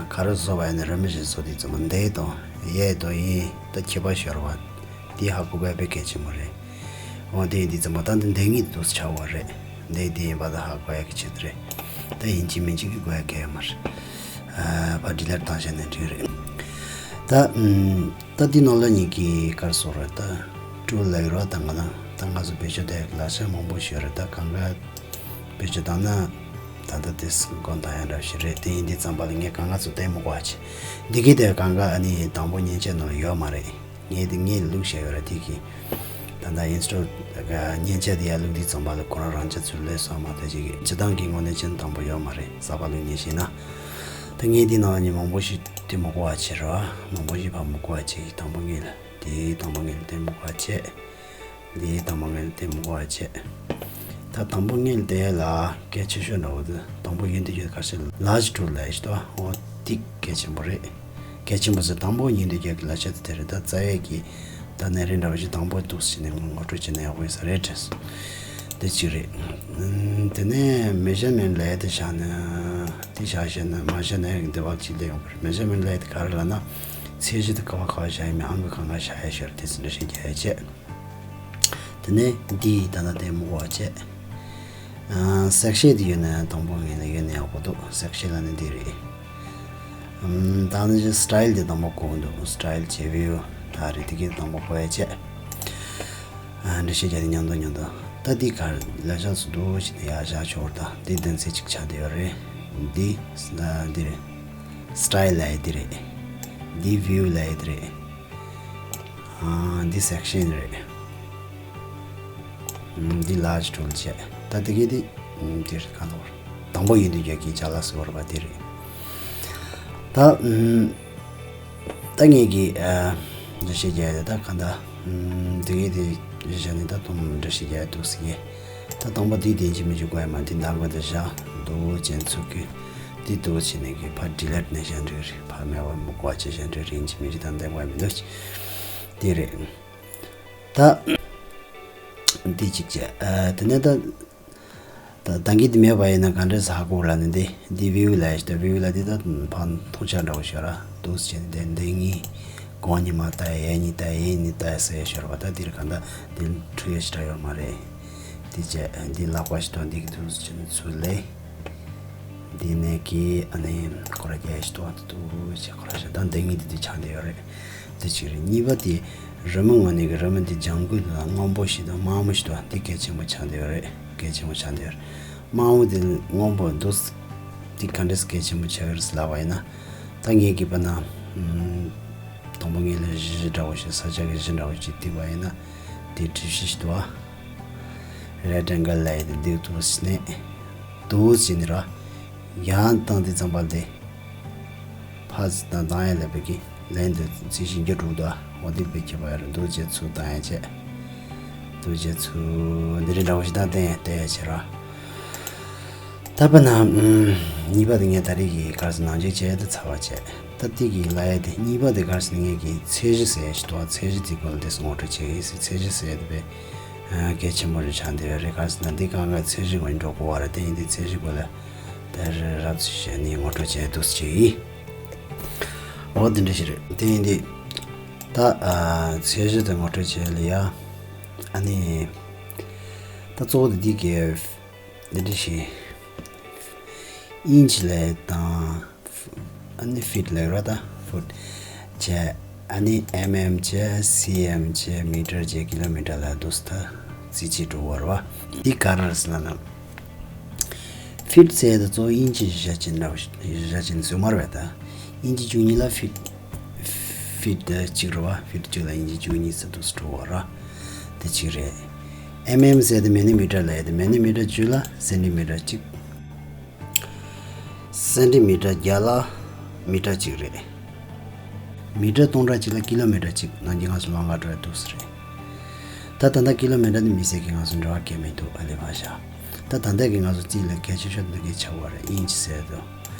ག་རེ་བཟོ་བ་ཡིན་ན་རིན་མེད་ཞིག་བཟོ་དུས་ཙམ་པ་འདི་དང་ཡས་དང་ཡིན་ད་ཁྱད་པར་ཤོར་བ། འདི་ཧ་གོ་དགོས་དཔེ་གལ་ཆེན་པོ་རེད། འོ་དེ་ཡིན་དུས་ཙམ་པ་ད་འདི་འདི་ངེད་དུ་ཆགས་པ་རེད། འདི་འདི་ཡིན་པ་ད་ཧ་གོ་ཡག་གི་ཆེད་དུ་རེད། ད་ཡིན་གཅིག་མིན་གཅིག་གི་དགོས་ཡག་གལ་ཡོད་མ་རེད། ཨ་ཕར་ཌི་ལིཊ་བཏང་བྱས་ནས་འགྲིག་རེད། ད་ཨུམ། ད་འདི་ནང་ལ་ཉིད་ཀྱི་གར་སོ་རེད་ད། ཊུལ་ལ་ཡོད་ར། ད་ང་ད་ང་ཚོ་བེད་སྤྱོད་བཏང་ཡག་ལག་ཆ་མང་པོ་ཞིག་ཡོད་རེད། ད་གང་ག་བེད་སྤྱོད་བཏང་ན་ད་ལྟ་དེ་སྒོ་འདང་ཡག་འདྲ་ཞིག་རེད། དེ་ཡིན་དུས་ཙམ་པ་ལ་ངས་གང་ག་ཚོ་ལྟད་མོ་གོ་བ་བྱེད། འདི་གི་དེ་གང་ག་ཨ་ནི་དང་པོ་མཉེན་ཆས་ནང་ལ་ཡོད་མ་རེད། ངས་དེ་ངས་བླུགས་བཞག་ཡོད་ར། དེ་གི་ད་ལྟ་ཨིན་སི་ཊོལ་མཉེན་ཆས་དེ་ཡར་བླུགས་དུས་ཙམ་པ་ལ་ཁོ་རང་རང་ཆ་ཚུར་སླེབས་སོང་མ་གཏོགས་ཅིག་གི་སྤྱི་བཏང་གི་དངོས་གནས་ཅན་དང་པོ་ཡོད་མ་རེད། གསར་པ་བླུགས་ཉེན་ཞིག་ན། ད་ངས་འདི་ནང་ལ་ནི་མང་པོ་ཞིག་ལྟད་མོ་གོ་བ་བྱེད་ར། མང་པོ་ཞིག་ཕར་མོ་གོ་བ་བྱེད། དང་པོ་ངས་ལ་དེ་དང་པོ་ངས་ལ་ལྟད་མོ་གོ་བ་བྱེད། འདི་དང་པོ་ངས་ལ་ལྟད་མོ་གོ་བ་བྱེད། ད་དང་པོ་ངས་ལ་ལྟ་ཡག་ལ་གལ་ཆེ་ཤོས་འདྲ་བོ་དེ་དང་པོ་ཡིན་དུས་ཡོད་ག་ཤེད་ལ་ལར་ཇི་ཊུལ་ལ་ཡིན་ཞིག་ཏོ། འོ་དེ་གལ་ཆེན་པོ་རེད། གལ་ཆེན་པོ་ཟེར་དང་པོ་ཡིན་དུས་ཡོད་གི་ལ་ཆ་དེ་དེ་རེད། ད་རྩ་བའི་གི་ད་ནས་རིན་འདྲ་བོ་ཞིག་དང་པོ་འདུག་སེ་བྱས་ནས་ངོ་སྤྲོད་བྱས་ན་ཡག་པོ་ཡིན་ས་རེད་དྲན་སོང་། དེ་གཅིག་རེད། ཨུམ། དེ་ནས་མེ་ཞར་མེན་ཊི་ལབ་ཡག་དེ་བཞག་ན། དེ་བཞག་བཞག་ན་མ་བཞག་ན་ཡག་འདི་བག་ཅིག་སླེབས་ཡོང་གི་རེད། མེ་ཞར་མེན་ཊི་ལབ་ཡག་དེ་ག་རེ་ལབ་ན། ཚད་གཞི་དེ་ག་བ་ག་བ་བཞག་ཡག་མིན་ཨང་ཀི་གང་ག་བཞག་ཡག་ཞོར་དེ་ཚོ་འདྲ་ཞིག་རྒྱག་ཡག་བྱས། དེ་ནས་འདི་ད་ལྟ་ལྟད་མོ་གོ་བ་བྱས། ཨ་སེག་ཤན་དེ་ཡོད་ན་དང་པོ་ངས་ལ་ཡོད་ན་ཡག་པོ་འདུག་སེག་ཤན་ལབ་ན་འདི་རེད། ཨམ། ད་ནི་སི་ཊའིལ་དེ་དང་པོ་གོ་འདུག་སི་ཊའིལ་བྱས་བིའུ་ད་རེད། དེ་གི་དང་པོ་གོ་ཡག་བྱས། ཨ་འདྲ་ཞིག་བྱས་ཏེ་མཉམ་དུ་མཉམ་དུ་ད་འདི་གར་ལ་ཤག་སུ་འདུག་ཞིག་ནས་ཡར་བཞག་ཆོག་ད་འདི་གདན་ཚད་ཅིག་ཆགས་བསྡད་ཡོད་རེད། འདི་ཨ་འདི་རེད། སི་ཊའིལ་ལབ་ཡག་འདི་རེད། འདི་བིའུ་ལབ་ཡག་འདི་རེད། ཨ་འདི་སེག་ཤན་རེད། ཨ་འདི་ལར་ཇི་ཊུལ་བྱས། ད་དེ་གི་དེ་ཨ་འདི་རེད། གང་ལྟར་དང་པོ་ཡིན་དུས་ཡོད་གི་ཅ་ལག་ཟེར་བ་དེ་རེད། ད་ཨ་ད་ངས་གི་ཨ་འདྲ་བཤད་རྒྱག་ཡག་དེ་ད་གང་ལྟར་ཨ་དེ་གི་དེ་བཞག་ནས་ད་དུང་འདྲ་བཤད་རྒྱག་ཡག་འདུག་ཟེར་གི། ད་དང་པོ་དེ་དེ་ཡིན་གཅིག་མིན་གཅིག་དགོས་ཡག་མ་དེ་འདང་དགོས་དེ་བཞག་འདུག་ཅན་ཚུགས་གི། དེ་འདུག་བྱས་ནས་གི་ཕར་ཌི་ལིཊ་ནས་བཞག་འགྲོ་རེད། ཕར་མེད་པ་མི་གོ་བ་བྱས་བཞག་འགྲོ་རེད། ཡིན་གཅིག་མིན་གཅིག་ད་འདང་དགོས་ཡག་མི་འདུག་དེ་རེད། ད་ འདི་གཅིག་བྱས། ཨ། དེ་ནས་ད་ད་ད་གིན་འདི་མེད་པ་ཡིན་ན་ག་འདྲས་ཧ་གོ་ལབ་ན། འདི་འདི་view ལབ་ཡ་ཞིག་འདུག view ལབ་འདི་ད་ཕར་མཐོང་ཆ་འདྲ་བོ་ཞིག་ཡོད་ར། འདུག་སེ་བྱས་ནས་འདི་འདི་གཉིས་གོང་གཉིས་མར་ལྟ་ཡ། གཡས་གཉིས་ལྟ་ཡ། གཡས་གཉིས་ལྟ་ཡ་ཟེར་ཡ་ཞིག་ཡོད་ར་བ། ད་འདིར་ག་འདྲ་འདི་འཁྲུལ་ཡ་ཞིག་འདྲ་ཡོད་མ་རེད། འདི་བྱས། འདི་ལག་པ་ཞིག་ཐོགས། འདི་གི་འདུག་སེ་བྱས་ནས་ཚུར་ལ། འདི་ནས་ཀྱི་ཨ་ནི་ཁོ་ར་རྒྱལ་ཞིག་ཏུ་འདུག་སེ་བྱས་ཁོ་ར་ཞིག་ད་འདི་གཉིས་འདི་འདི་ཆགས་བསྡད་ཡོད་རེད། འདི་གཅིག་རེད། གཉིས་པ་དེ་རི་མོ་ངོ་ནས་ཀྱི་རི་མོ་འདི་ལྗང་གུ་དང་སྔོན་པོ་ཞིག་དང་དམར་མོ་ཞིག་འདུག་འདི་གལ་ཆེན་པོ་ཆགས་བསྡད་ཡོད་རེད། གལ་ཆེན་པོ་ཆགས་བསྡད་ཡོད་རེད། དམར་མོ་འདི་སྔོན་པོ་འདུག་འདི་ག་འདྲས་གལ་ཆེན་པོ་ཆགས་ཡོད་རེད་ལབ་པ་ཡིན་ན། ད་ངས་ཀྱི་པ་ན་ཨམ་དང་པོ་ངས་ལ་གཞི་འདྲ་བོ་ཞིག་ས་ཆ་གི་གཞི་འདྲ་བོ་ཞིག་བཏིང་བ་ཡིན་ན། དེ་གྲུ་བཞི་ཞིག་འདུག་ཨ། རེག་ཊེང་གལ་ལབ་ཡ་དེ་འདུག་འདུག་སེ་ནས་འདུག་སེ་ནས་ར། ཡང་བཏང་དུས་ཙམ་པ་དེ་ཕར་ཚུར་བཏང་བཏང་ཡ་ལ་བོད་ཀྱི་ལན་དུ་ཚིག་བཞི་བཅུ་དྲུག་འདུག་ཨ། འོ་དེ་བོད་ཀྱི་བར་འདུག་བྱས་ཚུར་བཏང་ཡ་བྱས། འདུག་བྱས་ཚུར་འདི་རེད་འདྲ་བོ་ཞིག་བཏང་བསྟན་ཡ་བལྟས་ཡ་བྱས་ར། ད་པ་ན་ཨམ་གཉིས་པ་དེ་ངས་ད་རེས་ཀྱི་གར་སོང་ནང་འཇུག་བྱས་ཏེ་ཚར་བ་བྱས། ད་དེ་གི་ལབ་ཡ་དེ་གཉིས་པ་དེ་གར་སོང་ངས་ཀྱི་ཚད་གཞི་ཟེར་ཡ་ཞིག་འདུག་ཚད་གཞི་དེ་སྐོར་ལ་དེ་ངོ་སྤྲོད་བྱེད་ཀྱི་ཡིན་ཟེར། ཚད་གཞི་ཟེར་ཡ་དེ་དཔེ་གལ་ཆེན་པོ་རེད་ཆགས་བསྡད་ཡོད་རེད། གར་སོང་ན་འདི་གང་ག་ཚད་གཞི་ངོས་འགྲོ་དགོས་པ་རེད། དེ་ཡིན་དུས་ཚད་གཞི་སྐོར་ལ་ད་རེས་རབ་ཙམ་བྱས་ནས་ངོ་སྤྲོད་བྱས་འདུག་སེ་བྱས་ཡིན། འོ་དེ་འདྲ་ཞིག་རེད། དེ་ཡིན་དུས་ད་ཨ་ཚད་གཞི་དེ་ངོ་སྤྲོད་བྱས་ལ་ཡ། ཨ་ནི་ད་གཙོ་བོ་དེ་འདི་གའི་འདི་འདྲ་ཞིག་ཨིན་ཅི་ལབ་དང་། ཨ་ནི་ཕིཊ་ལབ་ར། ད་ཕུཊ་བྱས། ཨ་ནི་ཨེམ་ཨེམ་བྱས། སི་ཨེམ་བྱས། མི་ཊར་བྱས། ཀི་ལོ་མི་ཊར་ལ་འདུག་སེ་ད་རྩིས་བྱེད་འགྲོ་བ་རེད་བ། འདི་ག་རེ་རེད་ཟེར་ན་ན། ཕིཊ་ཟེར་ཡ་དེ་གཙོ་བོ་ཨིན་ཅི་བཞི་ཅན་འདྲ་བོ་ཞིག་བཞི་ཅན་ཟེར་མ་རེད་པས། ད་ཨིན་ཅི་བཅུ་གཉིས་ལ་ཕིཊ་ཕིཊ་གཅིག་རེད་བ། ཕིཊ་གཅིག་ལ་ཨིན་ཅི་བཅུ་གཉིས་ཟེར་འདུག་སེ་འགྲོ་བ་ར། དེ་གཅིག་རེད། ཨེམ་ཨེམ་ཟེར་དེ་མི་ནི་མི་ཊར་ལབ་ཡ་དེ། མི་ནི་མི་ཊར་བཅུ་ལ་སེན་ཊི་མི་ཊར་གཅིག་སེན་ཊི་མི་ཊར་བརྒྱ་ལ་མི་ཊར་གཅིག་རེད། མི་ཊར་སྟོང་ཕྲག་གཅིག་ལ་ཀི་ལོ་མི་ཊར་གཅིག་ནང་གི་ང་ཚོ་ལམ་ཁ་འགྲོ་ཡ་འདུག་སེ་རེད། ད་ད་ལྟ་ཀི་ལོ་མི་ཊར་ནི་མི་སེར་གྱི་ང་ཚོ་འབྲེལ་བ་གལ་མི་འདུག་ཨ་ལེ་བ་ཤ། ད་ད་ལྟ་གི་ང་ཚོ་རྩིས་ལ་གལ་ཆེ་ཤོས་འདི་གའི་ཆགས་པ་རེད། ཨིན་ཅི་ཟེར་དང་།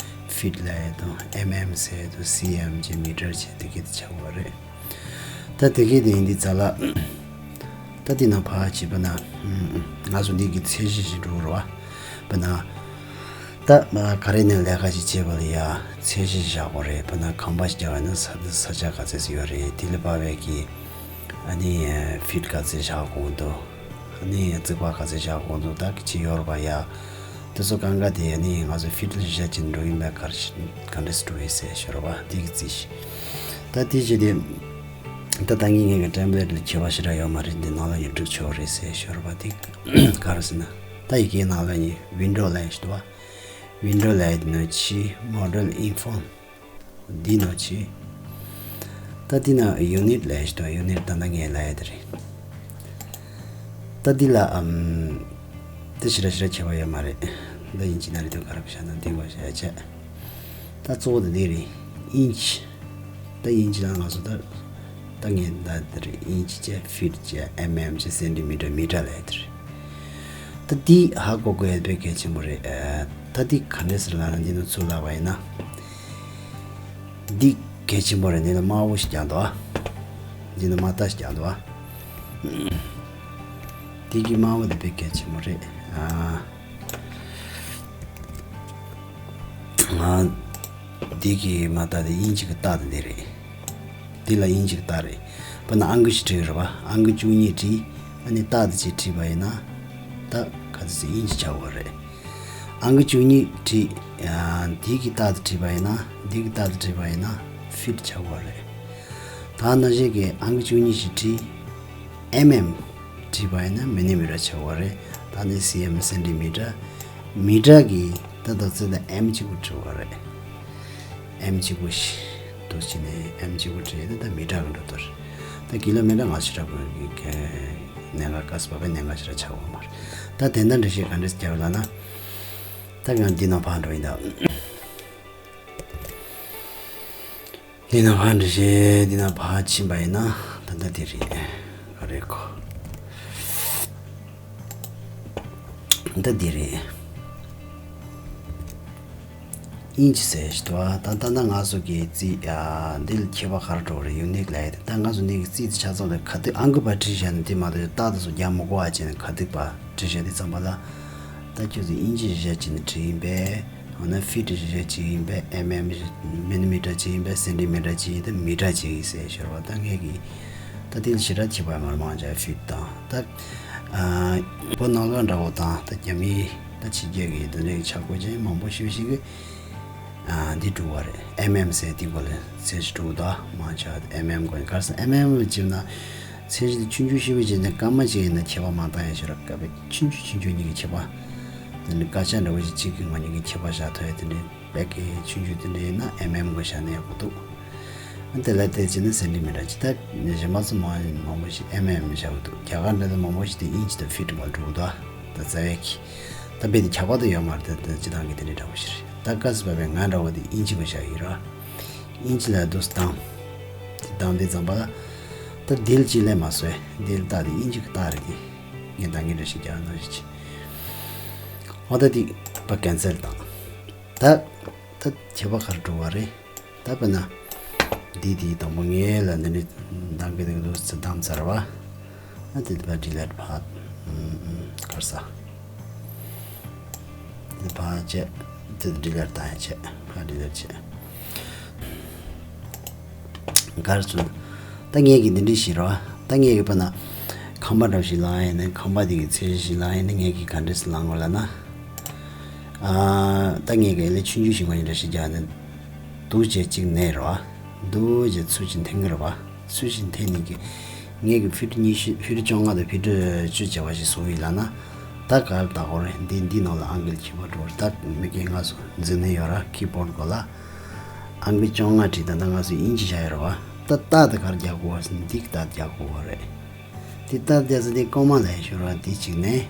ཕིཊ་ལབ་ཡ་དང་། ཨེམ་ཨེམ་ཟེར་དང་། སི་ཨེམ་བྱས། མི་ཊར་བྱས། འདི་གའི་དེ་ཆགས་པ་རེད། ད་དེ་གའི་དེ་ཡིན་དུས་ཙ་ལ། ད་དེ་ནང་ཕར་བྱས་པ་ན། ང་ཚོ་འདི་གི་ཚད་གཞི་ཞིག་འགྲོ་རོགས་པ་ན། ད་ག་རེ་ནས་ལས་ཀ་ཞིག་བྱེད་པ་ལ་ཡ་ཚད་གཞི་བཞག་དགོས་རེད། དཔེར་ན་ཁང་པ་ཞིག་རྒྱག་པ་ཡིན་ན་ས་ས་ཆ་ག་ཚོད་ཅིག་ཡོད་རེད། དེ་ལ་དཔག་པའི་གི་ཨ་ནི་ཕིཊ་ག་ཚོད་བཞག་དགོས་འདུག་ཨ་ནི་རྩིག་པ་ག་ཚོད་བཞག་དགོས་འདུག་ད་གི་ཅི་ཡོད་རེད་པ་ཡ། དེ་ཚོ་གང་ག་དེ་ཨ་ནི་ང་ཚོ་ཕིཊ་ལ་བཞག་ཅིག་འགྲོ་ཡིན་པས། ག་རེ་ག་འདྲས་འགྲོ་ཡིན་ཟེར་ཤོར་བ་དེ་གི་རྩིས་ཤིག་ད་དེ་བྱས་ཏེ། ད་ད་གིན་ངས་ཀྱི་ཊེམ་པ་ལེཊ་ལ་ཁྱད་པར་ཞེ་དྲག་ཡོད་མ་རེད། འདི་ནང་ལ་ཡོད་འགྲིག་ཆོག་རེད་ཟེར་ཤོར་བ་དེ་ག་རེ་ཟེར་ན། ད་ཡི་གེའི་ནང་ལ་ནི་ཝིན་ཌོ་ལབ་ཡ་ཞིག་འདུག་བ། ཝིན་ཌོ་ལབ་ཡ་དེ་ནང་ཕྱི། མོ་ཌེལ་ཨིན་ཕོན། འདི་ནང་ཕྱི། ད་འདི་ནང་ཡུ་ནིཊ་ལབ་ཡ་ཞིག་འདུག་ཡུ་ནིཊ་ད་ལྟ་ངས་ལབ་ཡ་དེ་རེད། ད་འདི་ལ་ཨམ། ད་ཞེ་དྲག་ཞེ་དྲག་ཁྱད་པར་ཡོད་མ་རེད། ད་ཡིན་གཅིག་ན་རེད་འདུག་ག་རེ་བྱ་ན་འདི་བ་བྱ་བྱས། ད་གཙོ་བོ་དེ་འདི་རེད། ཨིན་ཅི། ད་ཨིན་ཅི་ལ་ང་ཚོ་ད་ད་ངས་ད་འདི་རེད། ཨིན་ཅི་བྱས། ཕིཊ་བྱས། ཨེམ་ཨེམ་བྱས། སེན་ཊི་མི་ཊར། མི་ཊར་ལབ་ཡ་དེ་རེད། ད་འདི་ཧ་གོ་དགོས་ཡ་དཔེ་གལ་ཆེན་པོ་རེད། ཨ། ད་འདི་ག་འདྲས་ཟེར་ལབ་ན། འདི་ནང་ཚུར་ལབ་པ་ཡིན་ན། འདི་གལ་ཆེན་པོ་རེད། འདི་ལ་དམར་པོ་ཞིག་རྒྱག་འདུག་ཨ། འདི་ནང་དམར་རྟགས་ཞིག་རྒྱག་འདུག་ཨ། འདི་གི་དམར་པོ་དེ་དཔེ་གལ་ཆེན་པོ་རེད། ཨ། ཨ། འདི་གི་དམར་རྟགས་དེ་དབྱིན་ཇི་གི་རྟགས་དེ་འདི་རེད། འདི་ལ་དབྱིན་ཇི་གི་རྟགས་རེད། དཔེར་ན་ཨང་ཀི་ཞིག་བྲིས་རེད་པ། ཨང་ཀི་བཅུ་གཉིས་བྲིས། ཨ་ནི་རྟགས་དེ་གཅིག་བྲིས་པ་ཡིན་ན། ད་ག་ཚོད་ཅིག་དབྱིན་ཇི་ཆགས་ཡོད་རེད། ཨང་ཀི་བཅུ་གཉིས་བྲིས། ཨ། འདི་གི་རྟགས་དེ་བྲིས་པ་ཡིན་ན། འདི་གི་རྟགས་དེ་བྲིས་པ་ཡིན་ན་ཕིཊ་ཆགས་ཡོད་རེད། ད་ནང་བཞིན་གྱི་ཨང་ཀི་བཅུ་གཉིས་ཤིག་བྲིས། ཨེམ་ཨེམ་བྲིས་པ་ཡིན་ན་མི་ནི་མི་ཊར་ཆགས་ཡོད་རེད། ད་ནི་སི་ཨེམ་སེན་ཊི་མི་ཊར། མི་ཊར་གྱི་ད་ལྟ་ཚོད་ད་ཨེམ་གཅིག་པུ་བྲིས་པ་རེད། ཨེམ་གཅིག་པུ་ཞིག་འདུག་སེ་བྱས་ནས་ཨེམ་གཅིག་པུ་བྲིས་ཏེ་ད་མི་ཊར་གྱི་འགྲོ་དོར། ད་ཀི་ལོ་མི་ཊར་ང་ཞེ་དྲག་གི་གནད་འགག་ག་ས་པ་བའི་གནད་འགག་ཞེ་དྲག་ཆགས་ཡོད་མ་རེད། ད་དེ་འདྲ་འདྲ་ཞིག་ག་འདྲས་རྒྱག་ལབ་ན། ད་ང་འདི་ནང་ཕར་འགྲོ་ཡིན་ད། འདི་ནང་ཕར་འགྲོ་བྱས། འདི་ནང་ཕར་ཕྱིན་པ་ཡིན་ན་ད་ལྟ་འདི་རེད། ག་རེ་གོ། ད་འདི་རེད། ཨིན་ཇི་ཟེར་ཞིག་འདུག་ད་ད་ལྟ་ང་ཚོ་གི་རྩིས་ཨ་འདི་ལ་ཁྱད་པར་ག་རེ་འགྲོ་གི་རེད། ཡུ་ནིག་ལབ་ཡ་དེ། ད་ང་ཚོ་ནི་གི་རྩིས་དེ་ཆ་ཚང་ལ་ག་དུས་ཨང་ཀི་པ་བྲིས་བཞག་ན་དེ་མ་གཏོགས་རྟགས་དེ་ཚོ་རྒྱག་མི་དགོས་པ་བྱས་ནས་ག་དུས་པ་བྲིས་བཞག་དེ་ཙམ་པ་ལ། ད་ཁྱོད་ཚོ་ཨིན་ཇི་བཞག་བྱས་ནས་བྲིས་ཡིན་པས། འོ་ན་ཕི་ཊི་བཞག་བྱས་ཡིན་པས། ཨེམ་ཨེམ། མི་ལི་མི་ཊར་བྱས་ཡིན་པས། སེན་ཊི་མི་ཊར་བྱས་ཡིན་པས། མི་ཊར་བྱས་ཡིན་ཟེར་ཞོར་བ། ད་ངས་གི་ད་དེ་ལ་ཞེ་དྲག་ཁྱད་པར་མ་མང་ཆ་ཕི་ཊི་དང་། ད་ཨ་བོད་ནང་ལོགས་འདྲ་བོ་དང་། ད་རྒྱ་མིའི་ད་ཕྱི་རྒྱལ་གི་དེ་འདྲའི་ཆ་བགོས་ཅན་མང་པོ་ཞེ་པོ་ཞིག་གི་ཨ་འདི་འགྲོ་བ་རེད། ཨེམ་ཨེམ་ཟེར་དེ་སྒང་ལ་ཚད་གཞི་འགྲོ་གི་འདུག་མང་ཆེ་བ་ཨེམ་ཨེམ་སྒང་ལ། ག་རེ་ཟེར་ན་ཨེམ་ཨེམ་ལ་བྱས་ན་ཚད་གཞི་དེ་ཆུང་ཆུང་ཞེ་པོ་བྱས་ནས་སྐར་མ་གཅིག་ཡིན་ན་ཁྱད་པར་མ་བཏང་ཡ་ཞིག་རེད། སྐར་མ་ཆུང་ཆུང་ཆུང་ཆུང་གཉིས་ཀྱི་ཁྱད་པར། དེ་ནི་སྐར་ཆ་འདྲ་བོ་ཞིག་གཅིག་གིས་ང་གཉིས་ཀྱི་ཁྱད་པར་བཞག་ཐུབ་ཡ་དེ་འདྲའི་བད་ཀན་ཆུང་ཆུང་དེ་འདྲ་ཡིན་ན་ཨེམ་ཨེམ་སྒང་བཞག་ན་ཡག་པོ་འདུག་ཨ་དེ་ལ་དེ་བྱས་ན་སེན་ཊི་མི་ཊར་བྱས། ད་གཞན་པ་ཚོ་མང་མང་པོ་ཞིག་ཨེམ་ཨེམ་བཞག་གི་འདུག་རྒྱ་གར་འདྲ་ཚོ་མང་པོ་ཞིག་དེ་ཨིན་ཇི་དང་ཕི་ཊི་སྒང་ལ་འགྲོ་གི་འདུག་ད་རྩ་བའི་གི་ད་རྦད་དེ་ཁྱད་པར་དུ་ཡོད་མ་རེད། ད་ད་སྤྱིར་བཏང་གི་དེ་འདྲའི་འདྲ་བོ་ཞིག་རེད། ད་ག་ཟེར་བ་བས་ང་འདྲ་བོ་དེ་ཨིན་ཇི་སྒང་བཞག་ཡོད་ར། ཨིན་ཇི་ལ་འདུག་སེ་བཏང་། དེ་བཏང་དུས་ཙམ་པ་ལ། ད་འདི་ལ་ཅིག་ལས་མ་སོང་། འདི་ལ་རྟགས་དེ་ཨིན་ཇི་གི་རྟགས་རེད། དེ་ངས་ད་གིན་འདྲ་ཞིག་རྒྱག་ནང་བཞིན་བྱས། འོ་ད་དེ་ཕར་ཀན་སེལ་བཏང་། ད་ད་ཁྱད་པར་ག་རེ་འགྲོ་བ་རེད། ད་དཔེར་ན་འདི་དེའི་དང་པོ་ངས་ལ་འདི་འདྲའི་འདང་གི་འདུག་འདུག་སེ་བཏང་ཚར་བ། ཨ་དེ་དེ་ཕར་ཌི་ལིཊ་ཕར། ཨུམ། ཨུམ། ག་རེ་ཟ། དེ་ཕར་བྱས། དེ་ཌི་ལིཊ་བཏང་ཡ་བྱས། ཕར་ཌི་ལིཊ་བྱས། ག་རེ་ཟེར་ན། ད་ངས་གི་འདི་འདྲ་ཞིག་རེད་བ། ད་ངས་གི་དཔེར་ན་ཁང་པ་འདྲ་བོ་ཞིག་ལངས་ཡིན་ན། ཁང་པ་དེ་གི་ཚད་གཞི་ཞིག་ལངས་ཡིན་ན་ངས་གི་ག་འདྲ་སེ་ལངས་དགོས་ལབ་ན། ཨ་ད་ངས་གི་ལས་ཆུང་ཆུང་ཞིག་མ་ཡིན་འདྲ་ཞིག་རྒྱག་ནས་འདུག་བྱས་གཅིག་མནན་རེད་བ། འདུག་བྱས་ཚུར་གཅིག་འཐེན་གི་རེད་བ། ཚུར་གཅིག་འཐེན་ནས་གི་ངས་གི་ཕི་ཊི་ཉི་ཤུ། ཕི་ཊི་བཅོ་ལྔ་དང་ཕི་ཊི་བཅུ་བྱས་པ་ཞིག་བཟོ་ཡིན་ལབ་ན། ད་ག་རེ་བཏང་དགོས་རེད། འདི་འདི་ནང་ལ་ཨང་ཀི་ལ་ཁྱད་པར་འགྲོ་རེད། ད་མི་སྒེར་ང་ཚོ་འཛིན་ནི་ཡོད་ར། ཀི་བོར་ཌི་སྒང་ལ་ཨང་ཀི་བཅོ་ལྔ་བྲིས། ད་ལྟ་ང་ཚོས་ཨིན་ཇི་བཞག་ཡོད་རེད་བ། ད་རྟགས་དེ་ག་རེ་རྒྱག་དགོས་པ་ཟེར་ན་འདི་གི་རྟགས་རྒྱག་དགོས་པ་རེད། དེ་རྟགས་རྒྱག་ས་དེ་ཀོ་མ་ལབ་ཡ་ཞིག་ཡོད་རེད་བ། དེ་གཅིག་མནན།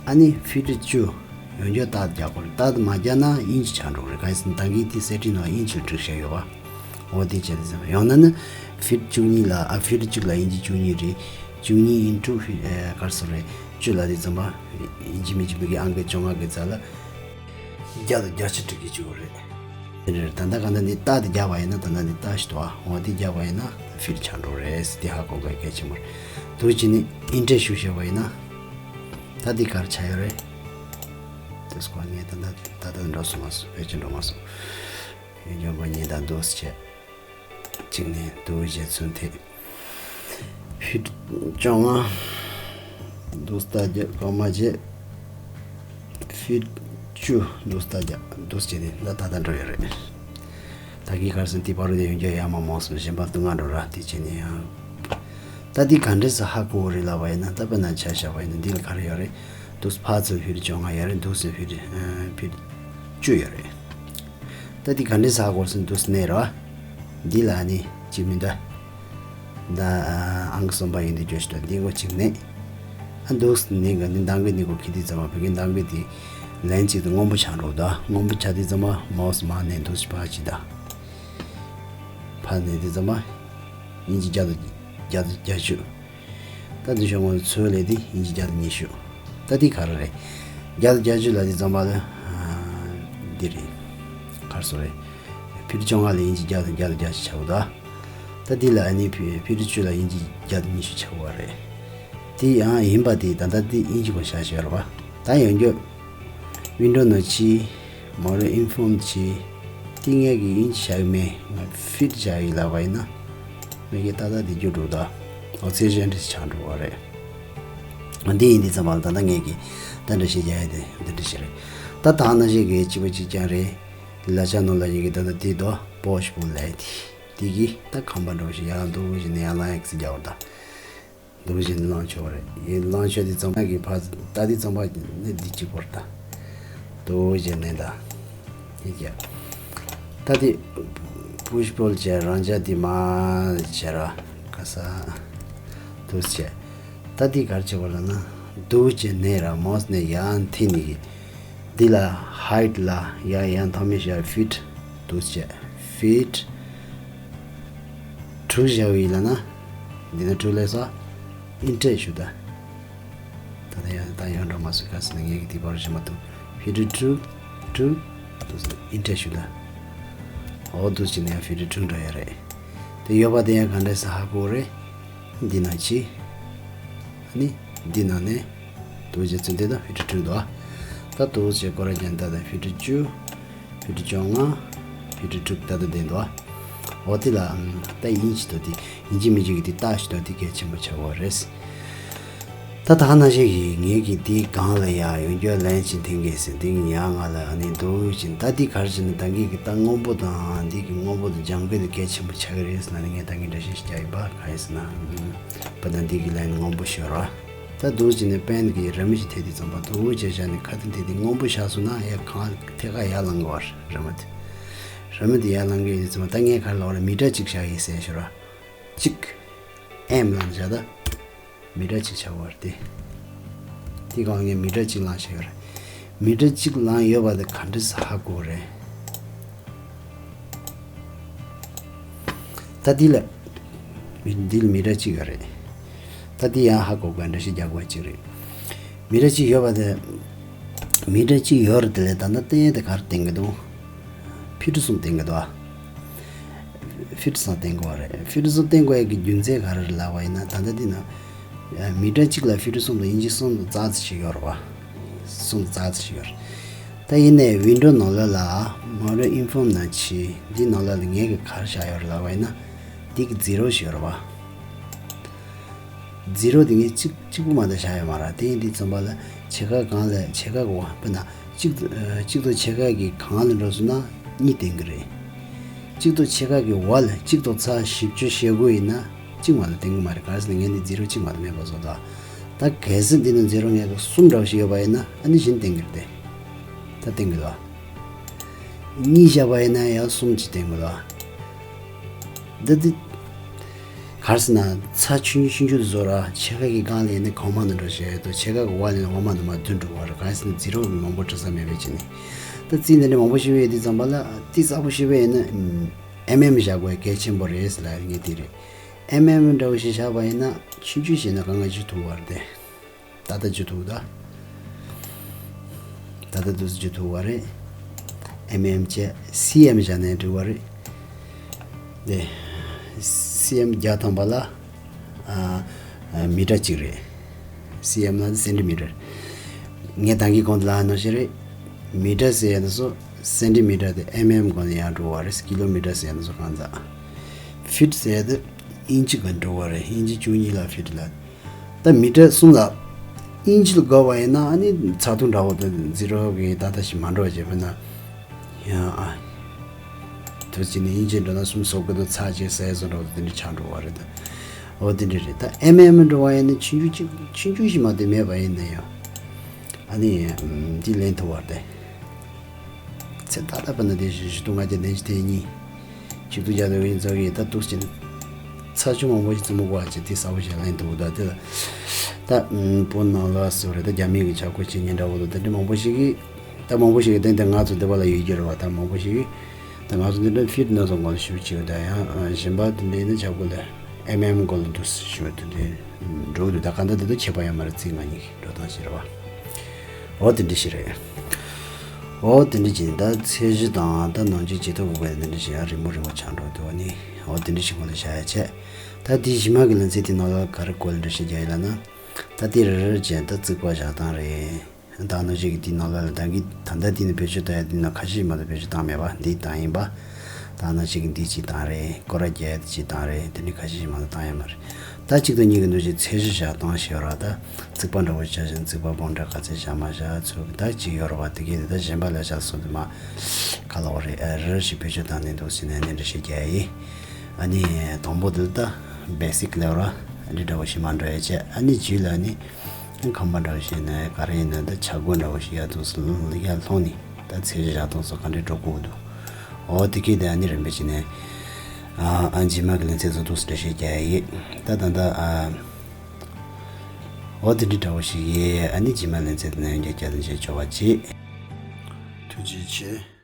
ཨ་ནི་ཕི་ཊི་བཅུ། ཡང་བསྐྱར་རྟགས་རྒྱག་དགོས་རེད། རྟགས་མ་རྒྱག་ན་ཨིན་ཇི་ཆགས་འགྲོ་གི་རེད། གང་ཡིན་ཟེར་ན་ད་གིན་དེ་སེ་ཊིང་ནང་ཨིན་ཇི་ལ་བསྒྲིགས་བཞག་ཡོད་བ། འོ་དེ་བྱས་དུས་ཙམ་པ། ཡང་ན་ནི་ཕི་ཊི་བཅུ་གཉིས་ལ། ཨ་ཕི་ཊི་གཅིག་ལ་ཨིན་ཇི་བཅུ་གཉིས་རེད། བཅུ་གཉིས་ཨིན་ཊུ་ཕི་ཨ་ག་རེ་ཟེར་རེད། བཅུ་ལབ་དུས་ཙམ་པ་ཡིན་གཅིག་མིན་གཅིག་མི་སྒེར་ཨང་ཀི་བཅོ་ལྔ་གི་རྩ་ལ་བརྒྱ་དང་བརྒྱད་ཅུ་འབྲི་གི་བཅུག་རེད། དེ་འདྲ་རེད། ད་ལྟ་གང་ལྟར་འདི་རྟགས་དེ་རྒྱག་པ་ཡིན་ན། ད་ལྟ་འདི་རྟགས་ཤིག་འདུག་ཨ། འོ་དེ་རྒྱག་པ་ཡིན་ན་ཕི་ཊི་ཆགས་འགྲོ་རེད་ཟེར། དེ་ཧ་གོ་དགོས་གལ་ཆེན་པོ་རེད། འདུག་བྱས་ནས་ཨེན་ཊར་ཞུ་བྱས་པ་ཡིན་ན། ད་འདི་ག་རེ་ཆགས་ཡོད་རེད། དེ་སྐོར་ངས་ད་ལྟ་ད་ལྟ་འགྲོ་སོང་མ་སོང་། ཕལ་ཆེར་འགྲོ་མ་སོང་། ཡོན་སྦྱོང་པ་གཉིས་དང་འདུག་སེ་བྱས། གཅིག་ནས་འདུག་བྱས་ཚུར་འཐེན། ཕི་ཊི་བཅོ་ལྔ་འདུག་སེ་རྒྱག་ཀོ་མ་བྱས། ཕི་ཊི་བཅུ་འདུག་སེ་རྒྱག་འདུག་སེ་བྱས་ཏེ་ད་ད་ལྟ་འགྲོ་ཡོད་རེད། ད་གིན་ག་རེ་ཟེར་ན་དེ་བར་དུ་ཡོན་སྦྱོང་ཡག་མ་མང་སོང་། གཞན་པ་སྡུག་བསྔལ་འགྲོ་ར། དེ་བྱས་ནས་ཡང་། ད་འདི་ག་འདྲས་སེ་ཧ་གོ་རེད་ལབ་པ་ཡིན་ན། ད་དཔེར་ན་ཆ་བཞག་པ་ཡིན་ན་འདི་ལ་ག་རེ་ཡོད་རེད། འདུག་སེ་ཕར་ཚུར་ཕི་ཊི་བཅོ་ལྔ་ཡོད་རེད། འདུག་སེ་ཕི་ཊི་ཨ་ཕི་ཊི་བཅུ་ཡོད་རེད། ད་འདི་ག་འདྲས་སེ་ཧ་གོ་ཟེར་ན་འདུག་སེ་མནན་ར། འདི་ལ་ནི་གཅིག་མིན་ད། ད་ཨང་གསུམ་པ་ཡིན་དུས་བརྗོད་ཤོག་ད། འདི་སྒང་གཅིག་མནན། ཨ་འདུག་སེ་མནན་ག་འདི་འདང་གི་འདི་སྒང་འཁྱེར་དུས་ཙམ་པ་བོད་སྐད་འདང་གི་འདི་ལན་གཅིག་ཏུ་སྔོན་པོ་ཆགས་འགྲོ་གི་འདུག་སྔོན་པོ་ཆགས་དུས་ཙམ་པ་མའོ་སི་མར་མནན། འདུག་སེ་ཕར་གཅིག་ད། ཕར་མནན་དུས་ཙམ་པ་ཨིན་ཇི་བརྒྱ་དང་བརྒྱ་དང་བརྒྱད་ཅུ། ད་འདི་ཤོག་ངོ་ཚོས་ལས་དེ་ཨིན་ཇི་བརྒྱ་དང་ཉི་ཤུ། ད་འདི་ག་རེ་རེད། བརྒྱ་དང་བརྒྱད་ཅུ་ལབ་དུས་ཙམ་པ་ལ་ཨ་འདི་རེད། ག་རེ་ཟེར་རེད། ཕི་ཊི་བཅོ་ལྔ་ལ་ཨིན་ཇི་བརྒྱ་དང་བརྒྱ་དང་བརྒྱད་ཅུ་ཆགས་འདུག་ད་འདི་ལ་ཨ་ནི་ཕི་ཕི་ཊི་བཅུ་ལ་ཨིན་ཇི་བརྒྱ་དང་ཉི་ཤུ་ཆགས་པ་རེད། དེ་ཡང་ཡིན་པ་དེ་ད་ལྟ་འདི་ཨིན་ཇི་སྒང་བཞག་བཞག་རེད་པ། ད་ཡོན་སྦྱོང་ཝིན་ཌོ་ནང་ཕྱིན། མོ་རེ་ཨིན་ཕོམ་ཕྱིན། དེ་ངས་གི་ཨིན་ཇི་བཞག་གི་མེད། ང་ཕི་ཊི་བཞག་གི་ལབ་པ་ཡིན་ན། མི་སྒེར་ཏག་ཏག་དེ་རྒྱུ་འགྲོ་ད། འོ་ཚད་གཞི་འདྲ་ཞིག་ཆགས་འགྲོ་བ་རེད། འདི་ཡིན་དུས་ཙམ་པ་ལ་ད་ལྟ་ངས་གི་ད་འདྲ་ཞིག་རྒྱག་ཡ་དེ་འདི་འདྲ་ཞིག་རེད། ད་ད་ནང་བཞིན་གི་གཅིག་པ་གཅིག་རྐྱང་རེད། ལག་ཆ་ནང་ལ་ཡི་གེ་ད་ལྟ་དེ་དོ་པོ་ཤི་པོ་ལབ་ཡ་དེ། དེ་གི་ད་ཁང་པ་འདྲ་བོ་ཞིག་ཡར་འདུག་བཞིན་ནས་ཡར་ལངས་ཡག་ཅིག་རྒྱག་པ་ད། འདུག་བཞིན་ལངས་ཆོག་རེད། ཡིན་ལངས་ཆོག་དེ་ཙམ་ཡག་གི་ཕ་ད་དེ་ཙམ་པ་ནི་འདི་གཅིག་པོར་ད། འདུག་བཞིན་ནས་ད། ཡིན་ཀྱང་། ད་དེ་པུ་ཤི་པོལ་བྱས་རང་ཅག་དེ་མ་བྱས་ར་ག་ས། འདུག་བྱས། ད་དེ་ག་རེ་བྱེད་པ་ལབ་ན། འདུག་བྱས་ནས་ར་མོས་ནས་ཡང་འཐེན་ནས་གི། འདི་ལ་ཧའིཊ་ལ་ཡ་ཡང་ཐོག་མའི་ཤར་ཕི་ཊི་འདུག་བྱས། ཕི་ཊི་དྲུག་བཞག་ཡིན་ལབ་ན། འདི་ནས་དྲུག་ལས་སོ། ཨིན་ཊར་ཞུ་ད། ད་ལྟ་ཡང་ད་ཡང་འགྲོ་མ་སོང་ག་ཟེར་ན་ངས་ཀྱི་དེ་བར་བྱེད་མ་ཐུབ། ཕི་ཊི་དྲུག་དྲུག་ཨིན་ཊར་ཞུ་ད། འོ་འདུག་བྱས་ནས་ཡང་ཕིལ་ཊར་བསྐྲུན་འགྲོ་ཡ་རེད། དེ་ཡོད་པ་དེ་ཡང་ག་འདྲས་སེ་ཧ་གོ་རེད། འདི་ན་ཅི། ཨ་ནི་འདི་ནང་ནས་འདུག་བྱས་ཚུལ་དེ་དང་ཕིལ་ཊར་བསྐྲུན་འདུག་ཨ། ད་འདུག་བྱས་སྐོར་ར་རྒྱན་ད་དང་ཕིལ་ཊར་བཅུ། ཕིལ་ཊར་བཅོ་ལྔ། ཕིལ་ཊར་དྲུག་ད་ལྟ་བསྡད་འདུག་ཨ། འོ་དེ་ལ་ཨམ་ད་ཡིན་ཅི་དོ་དེ་ཡིན་ཅི་མིན་ཅི་གི་དེ་ལྟ་ཞིག་དོ་དེ་གལ་ཆེན་པོ་ཆགས་པ་རེད། ད་ད་ནང་བཞིན་གྱི་ངེད་ཀྱིས་དེའི་སྒང་ལ་ཡ་ཡོང་རྒྱུ་ལན་ཅིག་འཐེན་གྱི་ཟིན་དེ་ཡང་ང་ལ་ཨ་ནི་འདུག་ཅིང་ད་དེ་གར་ཅིག་ནི་ད་གིན་གྱི་ད་སྔོན་པོ་དང་འདི་གི་སྔོན་པོ་དང་ལྗང་པའི་དེ་གལ་ཆེན་པོ་ཆགས་ཀྱི་རེད་ཟེར་ན་ནི་ངས་ད་གིན་འགྲེལ་བཤད་ཞིག་རྒྱག་ཡིན་པ་ག་ཡིན་ཟེར་ན། བ་དང་འདི་གི་ལན་སྔོན་པོ་ཤོར་བ། ད་འདུག་ཅིག་ནི་པེན་གྱི་རི་མོ་ཞིག་ཐེབས་དུས་ཙམ་པ་འདུག་ཅེས་བཞག་ནས་ཁ་ཐུག་དེ་དེ་སྔོན་པོ་བཞག་སོང་ན་ཡ་གང་ཐད་ཀར་ཡར་ལངས་དགོས་བ་རི་མོ་དེ། རི་མོ་དེ་ཡར་ལངས་ཀྱི་ཡོད་དུས་ཙམ་པ་ད་ངས་ག་རེ་ལབ་པ་རེད། མི་ཊར་གཅིག་བཞག་ཡིན་ཟེར་ཤོར་བ། གཅིག་ཨེམ་ལངས་བཞག་ད། མི་ཊར་གཅིག་ཆགས་པ་རེད་དེ། དེ་གང་ངས་མི་ཊར་གཅིག་ལངས་བཞག་ཡོད་རེད། མི་ཊར་གཅིག་ལངས་ཡོད་པ་དེ་ག་འདྲ་སེ་ཧ་གོ་རེད། ད་འདི་ལ། མི་འདི་ལ་མི་ཊར་གཅིག་ཡོད་རེད། ད་འདི་ཡང་ཧ་གོ་དགོས་འགྲེལ་བཤད་རྒྱག་དགོས་གཅིག་རེད། མི་ཊར་གཅིག་ཡོད་པ་དེ། མི་ཊར་གཅིག་ཡོད་རེད་དེ་ལས་ད་ལྟ་བསྟན་ཡས་དེ་ག་རེ་བསྟན་གྱི་འདུག་ཕིལ་ཊར་གསུམ་བསྟན་གྱི་འདུག་ཨ། ཕིལ་ཊར་གསུམ་བསྟན་གྱི་ཡོད་རེད། ཕིལ་ཊར་གསུམ་བསྟན་དགོས་ཡས་ཀྱི་རྒྱུ་མཚན་ག་རེ་རེད་ལབ་པ་ཡིན་ན་ད་ལྟ་འདི་ན། མི་ཊར་གཅིག་ལ་ཕིལ་ཊར་གསུམ་དང་དབྱིན་ཇི་གསུམ་དང་རྩ་ཙམ་ཞིག་ཡོད་རེད་བ། གསུམ་དང་རྩ་ཙམ་ཞིག་ཡོད་རེད། ད་ཡིན་ནའི་ཝིན་ཌོ་ནང་ལོགས་ལ་མོ་ཊ་ཨིན་ཕོམ་ནང་ཆི་འདི་ནང་ལོགས་ལ་ངས་ཀྱི་ག་རེ་བཞག་ཡོད་རེད་ལབ་པ་ཡིན་ན། འདི་གི་ཛི་རོ་ཞིག་ཡོད་རེད་བ། ཛི་རོ་དེ་ངས་གཅིག་གཅིག་པུ་མ་གཏོགས་བཞག་ཡོད་མ་རེད། དེ་ཡིན་དུས་ཙམ་པ་ལ་ཕྱེད་ཀ་སྒང་ལ་ཕྱེད་ཀ་གི་འོག་དཔེར་ན་གཅིག་ཏུ་གཅིག་ཏུ་ཕྱེད་ཀ་གི་སྒང་ལ་འགྲོ་སོང་ན་གཉིས་བསྟན་གྱི་རེད། གཅིག་ཏུ་ཕྱེད་ཀ་གི་འོག་ལ་གཅིག་ཏུ་ཚེག་བཞི་བཅུ་ཞེ་དགུ་ཡིན་ན་གཅིག་མ་གཏོགས་བསྟན་གྱི་མ་རེད། ག་རེ་ཟེར་ན་ངས་འདི་ཛི་རོ་གཅིག་མ་གཏོགས་མེད་པ་བཟོ་འདུག་ད་གལ་སྲིད་འདི་ནང་ཛི་རོ་ངས་གསུམ་འདྲ་བོ་ཞིག་ཡོད་པ་ཡིན་ན་ཨ་ནི་གཞན་བསྟན་གྱི་རེད་དེ། ད་བསྟན་གྱི་འདུག་གཉིས་བཞག་པ་ཡིན་ན་ཡང་གསུམ་གྱིས་བསྟན་དགོས་ལ། འདི་འདི། ག་རེ་ཟེར་ན་ཚེག་ཆུང་ཆུང་ཆུང་ཆུང་དུ་བཟོ་ར་ཕྱེད་ཀ་གི་སྒང་ལ་ཡིན་ན་གོང་མ་ནང་འགྲོ་བྱས་ཡོད་དོ། ཕྱེད་ཀ་གི་འོག་ལ་ཡིན་ན་འོག་མ་ནང་མར་བསྡུ་འགྲོ་བ་རེད། ག་རེ་ཟེར་ན་ཛི་རོ་མང་པོ་འབྲི་ས་མེད་པའི་ཆ་ནས། ད་རྩིས་འདི་འདྲ་མང་པོ་ཞིག་ཡོད་དུས་ཙམ་པ་ལ་ཏི་གསར་པོ་ཞིག་ཡིན་ན་ཨེམ་ཨེམ་བཞག་དགོས་གལ་ཆེན་པོ་རེད་ཟེར་ལབ་ངས་དེ་རེད། ཨེམ་ཨེམ་འདྲ་བོ་ཞིག་བཞག་པ་ཡིན་ན་ཆུང་ཆུང་བྱས་ན་གང་ག་ཅིག་ཐུག་པ་རེད་དེ། ད་ལྟ་བརྗོད་ཐུབ་ད། ད་ལྟ་འདུག་སེ་བརྗོད་ཐུབ་པ་རེད། ཨེམ་ཨེམ་བྱས་སི་ཨེམ་བྱས་ནས་འགྲིག་པ་རེད། དེ། སི་ཨེམ་བརྒྱ་ཐམ་པ་ལ། ཨ། ཨ། མི་ཊར་གཅིག་རེད། སི་ཨེམ་ལ་སེན་ཊི་མི་ཊར། ངས་ད་གིན་གོང་དུ་ལབ་ནང་བཞིན་རེད། མི་ཊར་ཟེར་ཡ་དེ་ཚོ་སེན་ཊི་མི་ཊར་དེ་ཨེམ་ཨེམ་སྒང་ནས་ཡར་འགྲོ་བ་རེད། ཀི་ལོ་མི་ཊར་ཟེར་ཡ་དེ་ཚོ་གང་ཟག་ཕིཊ་ཟེར་ཡ་དེ་ཨིན་ཅི་སྒང་འགྲོ་བ་རེད། ཨིན་ཅི་བཅུ་གཉིས་ལ་ཕིཊ་ལབ། ད་མི་ཊར་གསུམ་ལ་ཨིན་ཅི་ལ་བགོས་པ་ཡིན་ན་ཨ་ནི་ཚ་གདུང་འདྲ་བོ་དང་ཛི་རོ་གི་ད་ལྟ་ཞིག་མ་འགྲོ་བ་བྱས་པས་ན། ཡང་ཨ། དུ་ཅི་ནི་ཨིན་ཅི་འགྲོ་ན་གསུམ་སོགས་ཀྱི་དུ་ཚ་ཅེས་ཟས་སུ་འགྲོ་དུ་དེ་འདྲ་ཆགས་འགྲོ་བ་རེད་ད། འོ་དེ་འདྲ་རེད། ད་ཨེམ་ཨེམ་འགྲོ་བ་ཡིན་ན་ཆུང་ཆུང་ཅིག་ཆུང་ཆུང་ཞིག་མ་གཏོགས་མེད་པ་ཡིན་ན་ཡང་། ཨ་ནི་འདི་ལེན་ཐུབ་བ་རེད། ཚེ་ད་ལྟ་བར་ན་དེ་བཞིན་ཞུ་དུ་ང་རྒྱལ་ལྡན་ཞིག་དེ་གཉིས། ཆིག་ཏུ་རྒྱ་དེ་བའི་ཚོགས་ཀྱིས་ད་འདུག་ཅིང་། ཚ་ཆུ་མང་པོ་ཞིག་བཙུན་མོ་བ་ཅིག་དེ་ས་བོ་ཞིག་ལེན་འདུག་ད་དེ་ལ། ད་བོད་ནང་ལ་སུ་རེད། ད་རྒྱ་མི་གི་ཆ་བགོས་བྱེད་མཁན་འདྲ་བོ་དང་དེ་འདྲ་མང་པོ་ཞིག་གིས། ད་མང་པོ་ཞིག་གིས་དེ་འདྲ་ང་ཚོ་འདི་པ་ལ་ཡོད་རྒྱུ་རེད་བ། ད་མང་པོ་ཞིག་གིས། ད་ང་ཚོ་འདི་འདྲ་ཕིཊ་ནང་ཚོ་ངོ་ལ་ཞུ་ཅིག་ད་ཡང་གཞན་པ་དེ་འདྲ་ཡིན་ན་ཆ་བགོས་ལ་ཨེམ་ཨེམ་སྒང་ལ་འདུག་ཞུ་དེ་འདྲ་འགྲོ་འདུག་ད་ག་འདྲ་དེ་ཚོ་ཁྱད་པར་ཡོད་མ་རེད། ཚིག་ང་གཉིས་ཀྱི་འགྲོ་སྟངས་ཤིག་རེད་བ། འོ་དེ་འདྲ་ཞིག་རེད། འོ་དེ་འདྲ་ཅིག་ད་ཚད་གཞི་དང་ད་ནང་ཆོས་ཇི་ལྟ་བུ་བས་དེ་འདྲ་ཞིག་ཡང་རིང་མོ་རིང་མོ་ཆགས་འགྲོ་འདུག་བ་ནི། འོ་དེ་འདྲ་ཞིག་ངོ་ལ་བཞག་ཡ་བྱས། ད་དེའི་གཞི་མ་གི་ལན་ཚིག་དེ་ནང་ལ་ག་རེ་བཀོད་ལ་འགྲེལ་བཤད་རྒྱག་ཡིན་ལབ་ན། ད་དེ་རེ་རེ་བྱས་ད་རྩིག་པ་བཞག་སྟངས་རེད། ད་ནང་བཞིན་གྱི་དེའི་ནང་ལ་ལ་ད་གི་ད་ལྟ་དེ་ནི་བེད་སྤྱོད་བཏང་ཡ་དེ་ནི་ཁ་ཤས་ཤིག་མ་གཏོགས་བེད་སྤྱོད་བཏང་མེད་པ་འདི་བཏང་ཡིན་པ། ད་ནང་བཞིན་གྱི་འདི་གཅིག་བཏང་རེད། སྐོར་ར་རྒྱག་ཡ་དེ་གཅིག་བཏང་རེད། དེ་ནི་ཁ་ཤས་ཤིག་མ་གཏོགས་བཏང་ཡ་མ་རེད། ད་གཅིག་དང་གཉིས་ཀྱི་འདུ་བྱེད་ཚད་གཞི་བཞག་སྟངས་ཞེས་པ་ར་ད་རྩིག་པ་འདྲ་བོ་བཞག་བཞིན་རྩིག་པ་བོང་འདྲ་ག་ཚད་བཞག་མ་བཞག་ཚུལ་ད་གཅིག་ཡོད་ར་བ། དེ་གས་དེ་ད་གཞན་པ་ལ་བཞག་སོང་དུ་མ་ག་ལ་བ་རེད། ཨ་རེ་རེ་ཞིག་བེད་སྤྱོད་བཏང་ནས་འདུག་ཟེར་ནས་ནས་འདྲ་ཞིག་རྒྱག་ཡ་ཡིན། ཨ་ནི་དང་པོ་དེ་ད་བེ་སིག་ལེ་ཝལ་ར་འདི་འདྲ་བོ་ཞིག་མ་འགྲོ་ཡ་བྱས། ཨ་ནི་རྗེས་ལ་ནི་ཁང་པ་འདྲ་བོ་ཞིག་ནས་ག་རེ་ཡིན་ན་ད་བྱ་སྒོ་འདྲ་བོ་ཞིག་ཡར་འདུག་སེ་ཡར་ལྷུང་ནས་ད་ཚད་གཞི་བཞག་སྟངས་སོགས་ག་འདྲས་འགྲོ་དགོས་འདུག་འོ་དེ་གས་དེ་ཨ་ནི་རིམ་པས་བྱས་ནས། ཨ་ཨ་རྗེས་མ་གི་ལན་ཚད་ཚོ་འདུག་སེ་འགྲེལ་བཤད་རྒྱག་ཡ་ཡིན། ད་ད་ད་ཨ། འོ་དེ་འདྲ་འདྲ་བོ་ཞིག་ཡིན། ཨ་ནི་རྗེས་མ་ལན་ཚད་དེ་ནས་ཡང་བསྐྱར་བསྐྱར་དུ་མཇལ་ཆོག་པ་བྱེད། ཐུགས་རྗེ་ཆེ།